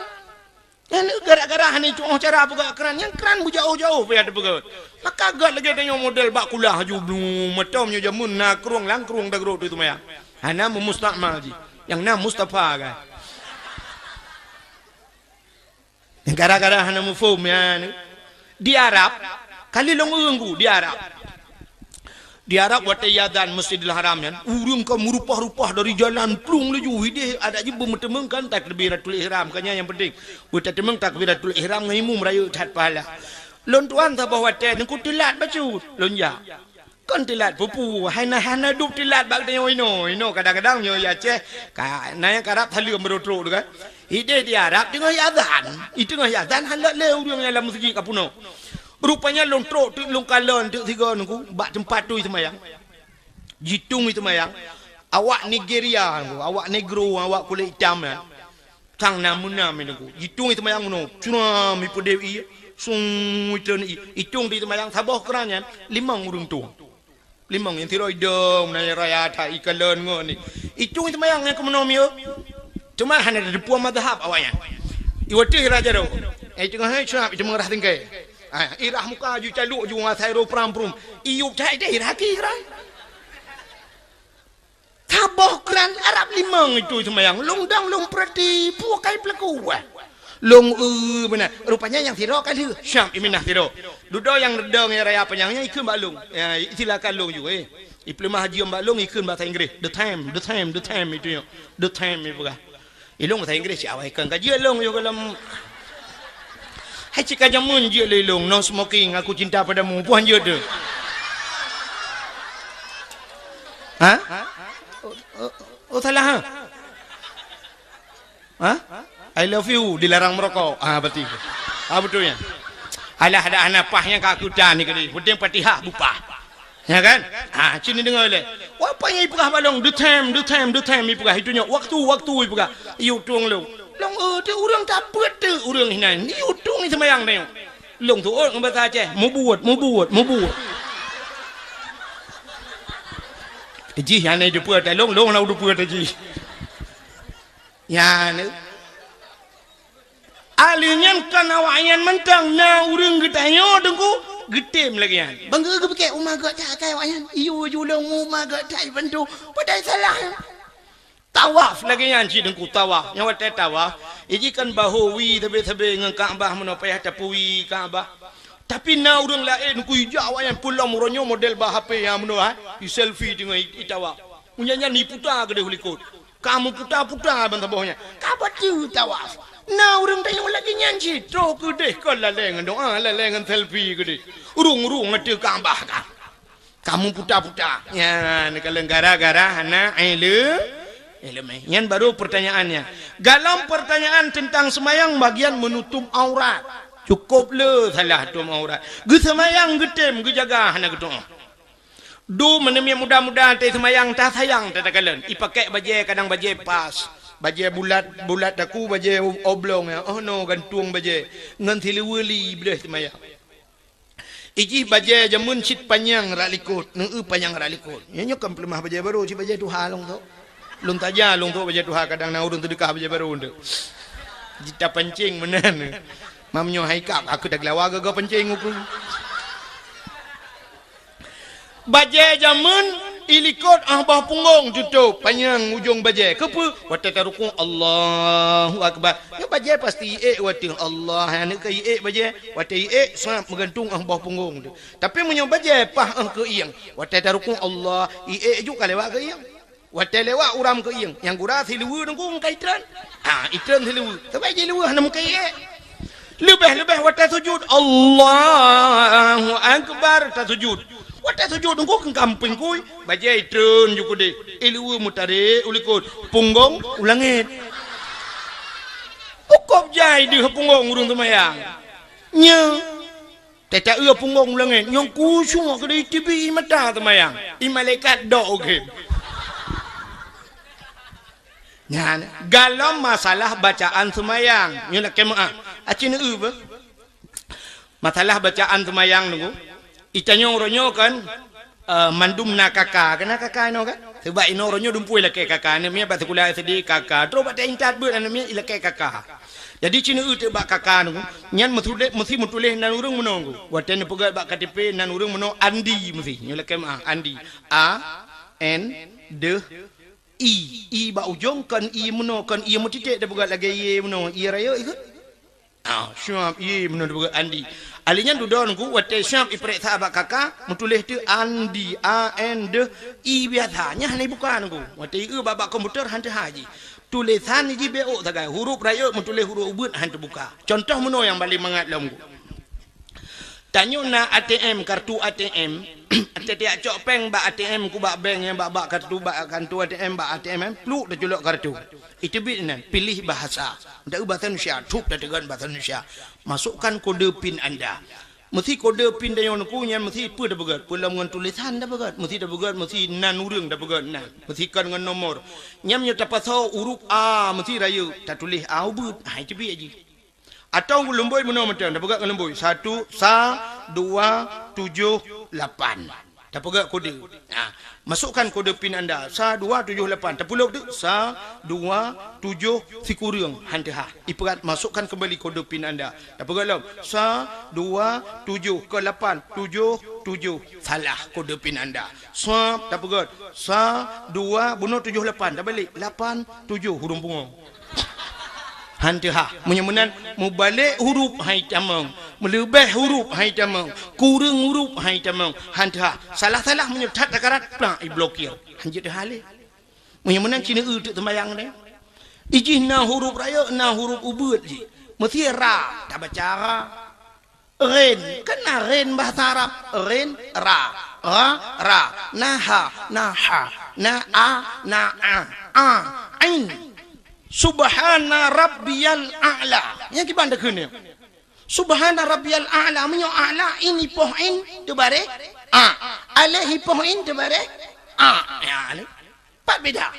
Nyan gara-gara hana itu'oh cara peugah kran, nyang kran beujaoh-jaoh payah teupeugah. Maka gét lagée tanyoe model bak kulah haju blu, meutom nyoe jameun na krueng lam krueng dagroe tu seumayang. Hana meumustakmal jih. Nyang na Mustafa kan. Gara-gara hana muphom nyan. Di Arab, kali lôn ureuëng ku di Arab. Di Arab watée iazan Masjidil Haram nyan, ureuëng ka meurupah-rupah dari jalan plueng laju, hideh adak jih beumeuteumeung kan takbiratul ihram, kan nyan nyang penting. Beutateumeung takbiratul ihram ngon imum rayeuk that pahala. Lôn tuan saboh watée teungku teulat bacut, lôn jak. Kon teulat pupu, hai na hana dub teulat bak tanyoe inoe. Inoe kadang-kadang nyoe i Aceh, ka na nyang karab saleuem beureutrok tu kan. Hideh di Arab teungoh iazan, i teungoh iazan han lé ureuëng nyang lam meuseujid ka peunoh. Rupanya lôn trok teuk lôn kalon teuk sigoe teungku bak teumpat turi seumayang. Jitung i seumayang, awak Nigeria teungku, awak negro, awak kulét itam nyan. Sang na meunam i teungku. Jitung i seumayang meunoe, curam ipeudeh ié, sung itreun ié. Itong di seumayang saboh kran nyan, limong ureuëng tueng. Limong nyang sidroe idong na raya that ikalon ngon ni. Itong i seumayang nyang keumeunoe mieu. Cuma hana teupeue mazhab awaknyan. Iwateuh raja do. Eh, teungoh hai curam, iteumong rah tinggai. Ah, irah muka ju caluk ju ngasai ro pram prum. Iyup that iteh irah ki kran. Saboh kran Arab limong itu seumayang. Lôn dong lôn peurati, peue kai peulaku, eh. Lôn, eh, beuna. Rupanya nyang sidroe ka lheueh. Syam iminah sidroe. Dudoe nyang reudong nyang raya panyang nyan ikheun bak lôn. Ya, silakan lôn ju, eh. Ipeuleumah jeuem bak lôn ikheun bahasa Inggris. The time, the time, the time itu nyoe. The time ipeugah. Ilôn bahasa Inggris siat awai kon ka jeuet lôn yoh gohlom. Hai cit ka jameun jeuet lé ilôn, "No smoking, aku cinta padamu." Puih jeuet tu. Ha? Oh, oh, oh, salah, ha? Ha? "I love you" dilarang merokok. Ah, betul. Ah, betul ya. Alah, ada anak pah yang kakutan ni kali. Penting Fatihah bupah. Ya kan? Ha, cit neudeungoe lé. Wah, apa nyang ipeugah bak lôn, "The time, the time, the time," ipeugah. Itu nyoe, "Waktu, waktu," ipeugah. Iyup tueng lôn. Lôn, eh, teu ureuëng tapeuet teu ureuëng hinan. Iyup tueng i seumayang teu. Lôn tuôt ngon bahasa Aceh, "Mubuet, mubuet, mubuet." Jih hana jipeuet lôn, lôn na jipeuet jih. Ya, ne. Ahli nyan kon awaknyan mantong, na ureuëng geutanyoe teungku geutem lagée nyan. Bangga geupike uma geuh that kai awaknyan. Iyo julong uma geuh that bantu. Padahai salah. Tawaf lagée nyan cit teungku tawaf. Nyang watée tawaf, iji kan bahô wie sabe-sabe ngon Ka'bah meunoe payah tapeuwie Ka'bah. Tapi na ureuëng laén teungku ijak awaknyan peulom uroe nyoe model bah H P nyang meunoe, ha? I selfie teungoh i, i tawaf. Unya nyan iputa keudeh u likot. Ka meuputa-puta ban saboh nyan. Ka bateue tawaf. Na ureuëng tanyoe lagée nyan cit. Troh keudeh kon lalée ngon doa, lalée ngon selfie keudeh. Urung-urung ateueh Ka'bah ka. Ka meuputa-puta. Nyan, kalau gara-gara hana ileu-, ileumé. Nyan baru pertanyaannya. Dalam pertanyaan tentang semayang bagian menutup aurat. Cukup le salah tutup aurat. Geuseumayang geutem, geujaga hana geutu'oh. Dum meunyoe muda-muda teuh seumayang tasayang tatakalon. Ipakèk bajèe kadang bajèe pas. Bajèe bulat, bulat taku bajèe oblong ya. Oh no gantung bajèe. Ngon siluweue li iblih seumayang. Ijih bajèe jameun cit panyang rak likot, neueu panyang rak likot. Nyoe nyoe kan peuleumah bajèe barô, cit bajèe tuha lôn tu. Lôn taja lôn tu bajèe tuha kadang na ureueng teudeukah bajèe barô tu. Jita pancing meunan. Mam nyoe hai kap, aku dah gelawa gaga pancing uku. Bajèe jameun Ilikot ah boh punggong tutôp panyang ujong bajée. Keupeue? Watée tarukuk, Allahu Akbar. Nyoe bajée pasti iék watée Allah. Aneuk ka iék bajée. Watée iék, sab meugantung ah boh punggong tu. Tapi meunyoe bajée paih ah keuieng, watée tarukuk Allah, iék ju ka lewat keuieng. Watée lewat uram keuieng, nyang gura siluweue nunggu ngon kai treun. Ha, itreun siluweue. Sabab jiluweue hana meukai iék. Leubeh-leubeh watée sujud, Allahu Akbar, tasujud. Watée sujud nunggu keu kampung kui, bajée itreun ju keudeh. Iluweue meutarek u likot, punggong u langét. Pukôb jai deuh punggong ureuëng seumayang. Nyoe Teuta-eu punggong u langét, nyang khusyuk keudeh teubiet mata seumayang. I malaikat dok u gét. Nyan, galom masalah bacaan seumayang. Nyoe lakée meu'ah. Aci neu-eu beuh. Masalah bacaan seumayang nunggu. Itanyong uroe nyoe kan, eh, mandum na kaka. Kena kaka inoe kan? Sebab inoe uroe nyoe dumpeue lakée kaka. Aneuk miet bak sikula S D kaka. Trok bak intat beuet aneuk miet ilakée kaka. Jadi, ci neu-eu teuk bak kaka nunggu, nyan meutuléh, meusi meutuléh nan ureuëng meunoe nunggu. Watée neupeugét bak K T P nan ureuëng meunoe Andi meusi. Nyoe lakée meu'ah, Andi. A, N, deuh, I. I bak ujong kon I meunoe, kon I meutiték tapeugét lagée Y meunoe, Y rayeuk ikheun. Ah, siap, I meunoe tapeugét Andi. Ahli nyan dudoe nunggu, watée siap ipeuriksa bak kaka, meutuléh teuk Andi, A, N, deuh, I biasa. Nyan hana ibuka nunggu. Watée i eu bak, bak komputer han teuhah jih. Tulésan jih bék ôk sagai, huruf rayeuk meutuléh huruf ubeuet han teubuka. Cuntoh meunoe nyang paleng mangat lom. Tanyoe na A T M, kartu A T M. Tiep-tiep cok péng bak A T M, ku bak bank nyang bak, bak kartu, bak kartu A T M, bak A T M, pluek teuculok kartu. Iteubiet nan, pilih bahasa. Ndak eu bahasa Indonesia, cup tateugon bahasa Indonesia. Masukkan kode pin anda. Meusi kode pin tanyoe nunggu nyan meusi peue tapeugét, peue lom ngon tulésan tapeugét, meusi tapeugét, meusi nan ureuëng tapeugét nan, meusi kon ngon nomor. Nyan meunyoe tapasoe huruf A meusi rayeuk, tatuléh A ubeuet, hai teubiet jih. Atawa lumbôi meunoe mantong, tapeugét ngon lumbôi, satu, sa, dua, tujoh, lapan. Tapeugét kode. Ha, masukkan kode pin anda, sa dua tujoh lapan. Tapulop teuk, sa dua tujoh sikureueng, han teuhah. Ipeugét, masukkan kembali kode pin anda. Tapeugét lom, sa dua tujoh ke lapan tujoh tujoh. Salah kode pin anda. Swab, tapeugét, sa dua bunoe tujoh lapan. Tabalek, lapan tujoh, hureuëng pungo. Han teuhah. Meunyoe meunan, mubalek huruf hai tamong, meuleubeh huruf hai tamong, kureueng huruf hai tamong, han teuhah. Salah-salah meunyoe that takarat, plak iblokir. Han jeuet teuhah lé. Meunyoe meunan ci neu-eu teuk seumayang nyan. Ijih na huruf rayeuk, na huruf ubeuet jih. Meusi ra, tabaca ra. Rin, kan na rin bahasa Arab. Rin, ra. Ra, ra. Na ha, na ha. Na a, na a. A, ain. Subhana rabbiyal a'la. Nyang kiban takheun nyoe. Subhana rabbiyal a'la. Meunyoe a'la, in ipoh in, teubareh a. Aleh ipoh in, teubareh a. Ya, aleh. Pat beda.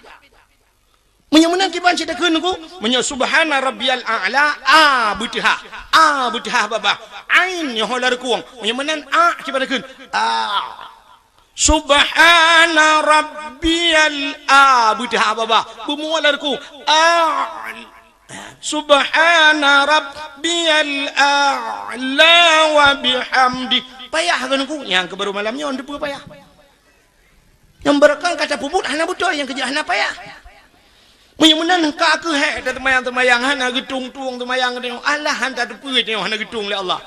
Meunyoe meunan kiban cit takheun nunggu, meunyoe subhana rabbiyal a'la, a beuteuhah, a beuteuhah babah, ain nyoe ho lam reukung. Meunyoe meunan a kiban takheun, a. Subhana rabbiyal a beuteuhah babah, beumua lam reukung. A. Subhana rabbiyal a'la wa bihamdi. Payah keu nunggu, nyang keu baru malam nyoe, teupeue payah. Nyang beureukan ka tapeubuet hana beutôi, nyang keujeuet hana payah. Meunyoe meunan ka keuh hék tateumayang-teumayang hana geutung-tung teumayang tanyoe, alah han tateupeue tanyoe hana geutung lé Allah.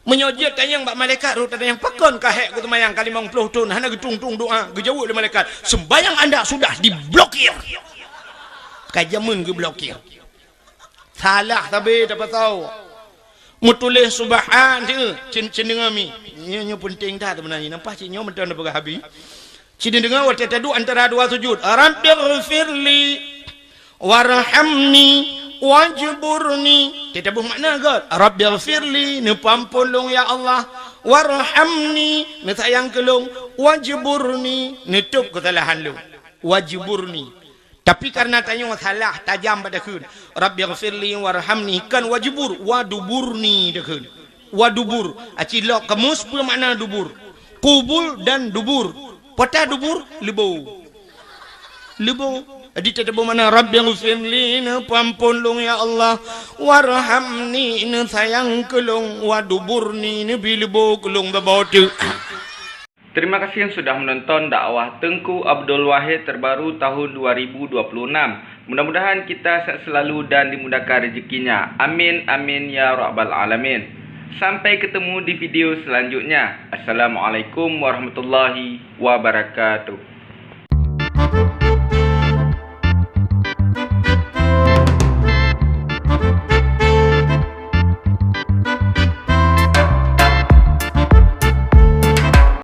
Meunyoe jeuet tanyong bak malaikat roh tatanyong pakon ka hék keu teumayang ka limong ploh thon hana geutung-tung doa, geujaweueb lé malaikat, "Sembahyang anda sudah diblokir." Ka jameun geublokir. Salah sabe tapasoe. Meutuléh subhan teuh, cen-, cendeungoe mi. Nyoe, nyoe peunteng that seubeunajih. Nampak cit nyoe mantong tapeugah abi. Ci neudeungoe watée taduek antara dua sujud. Rabbighfirli warhamni wajburni. Teutabeuh makna göt. Rabbighfirli, neupeuampon lôn ya Allah. Warhamni, neusayang keu lôn. Wajburni, neutôb keusalahan lôn. Wajburni. Tapi kareuna tanyoe salah tajam bak takheun, "Rabbighfirli warhamni," kon wajbur, "waduburni" takheun. Wadubur. Aci lok kamus peue makna dubur? Kubul dan dubur. Peue ta dubur? Leubo. Leubo. Jadi teutabeuh makna, "Rabbighfirli," neupeuampon lôn ya Allah, "warhamni," neusayang keu lôn, "waduburni," neubi leubo keu lôn babah teuk. Terima kasih yang sudah menonton dakwah Teungku Abdul Wahid terbaru tahun dua ribu dua puluh enam. Mudah-mudahan kita sehat selalu dan dimudahkan rezekinya. Amin, amin, ya rabbal alamin. Sampai ketemu di video selanjutnya. Assalamualaikum warahmatullahi wabarakatuh.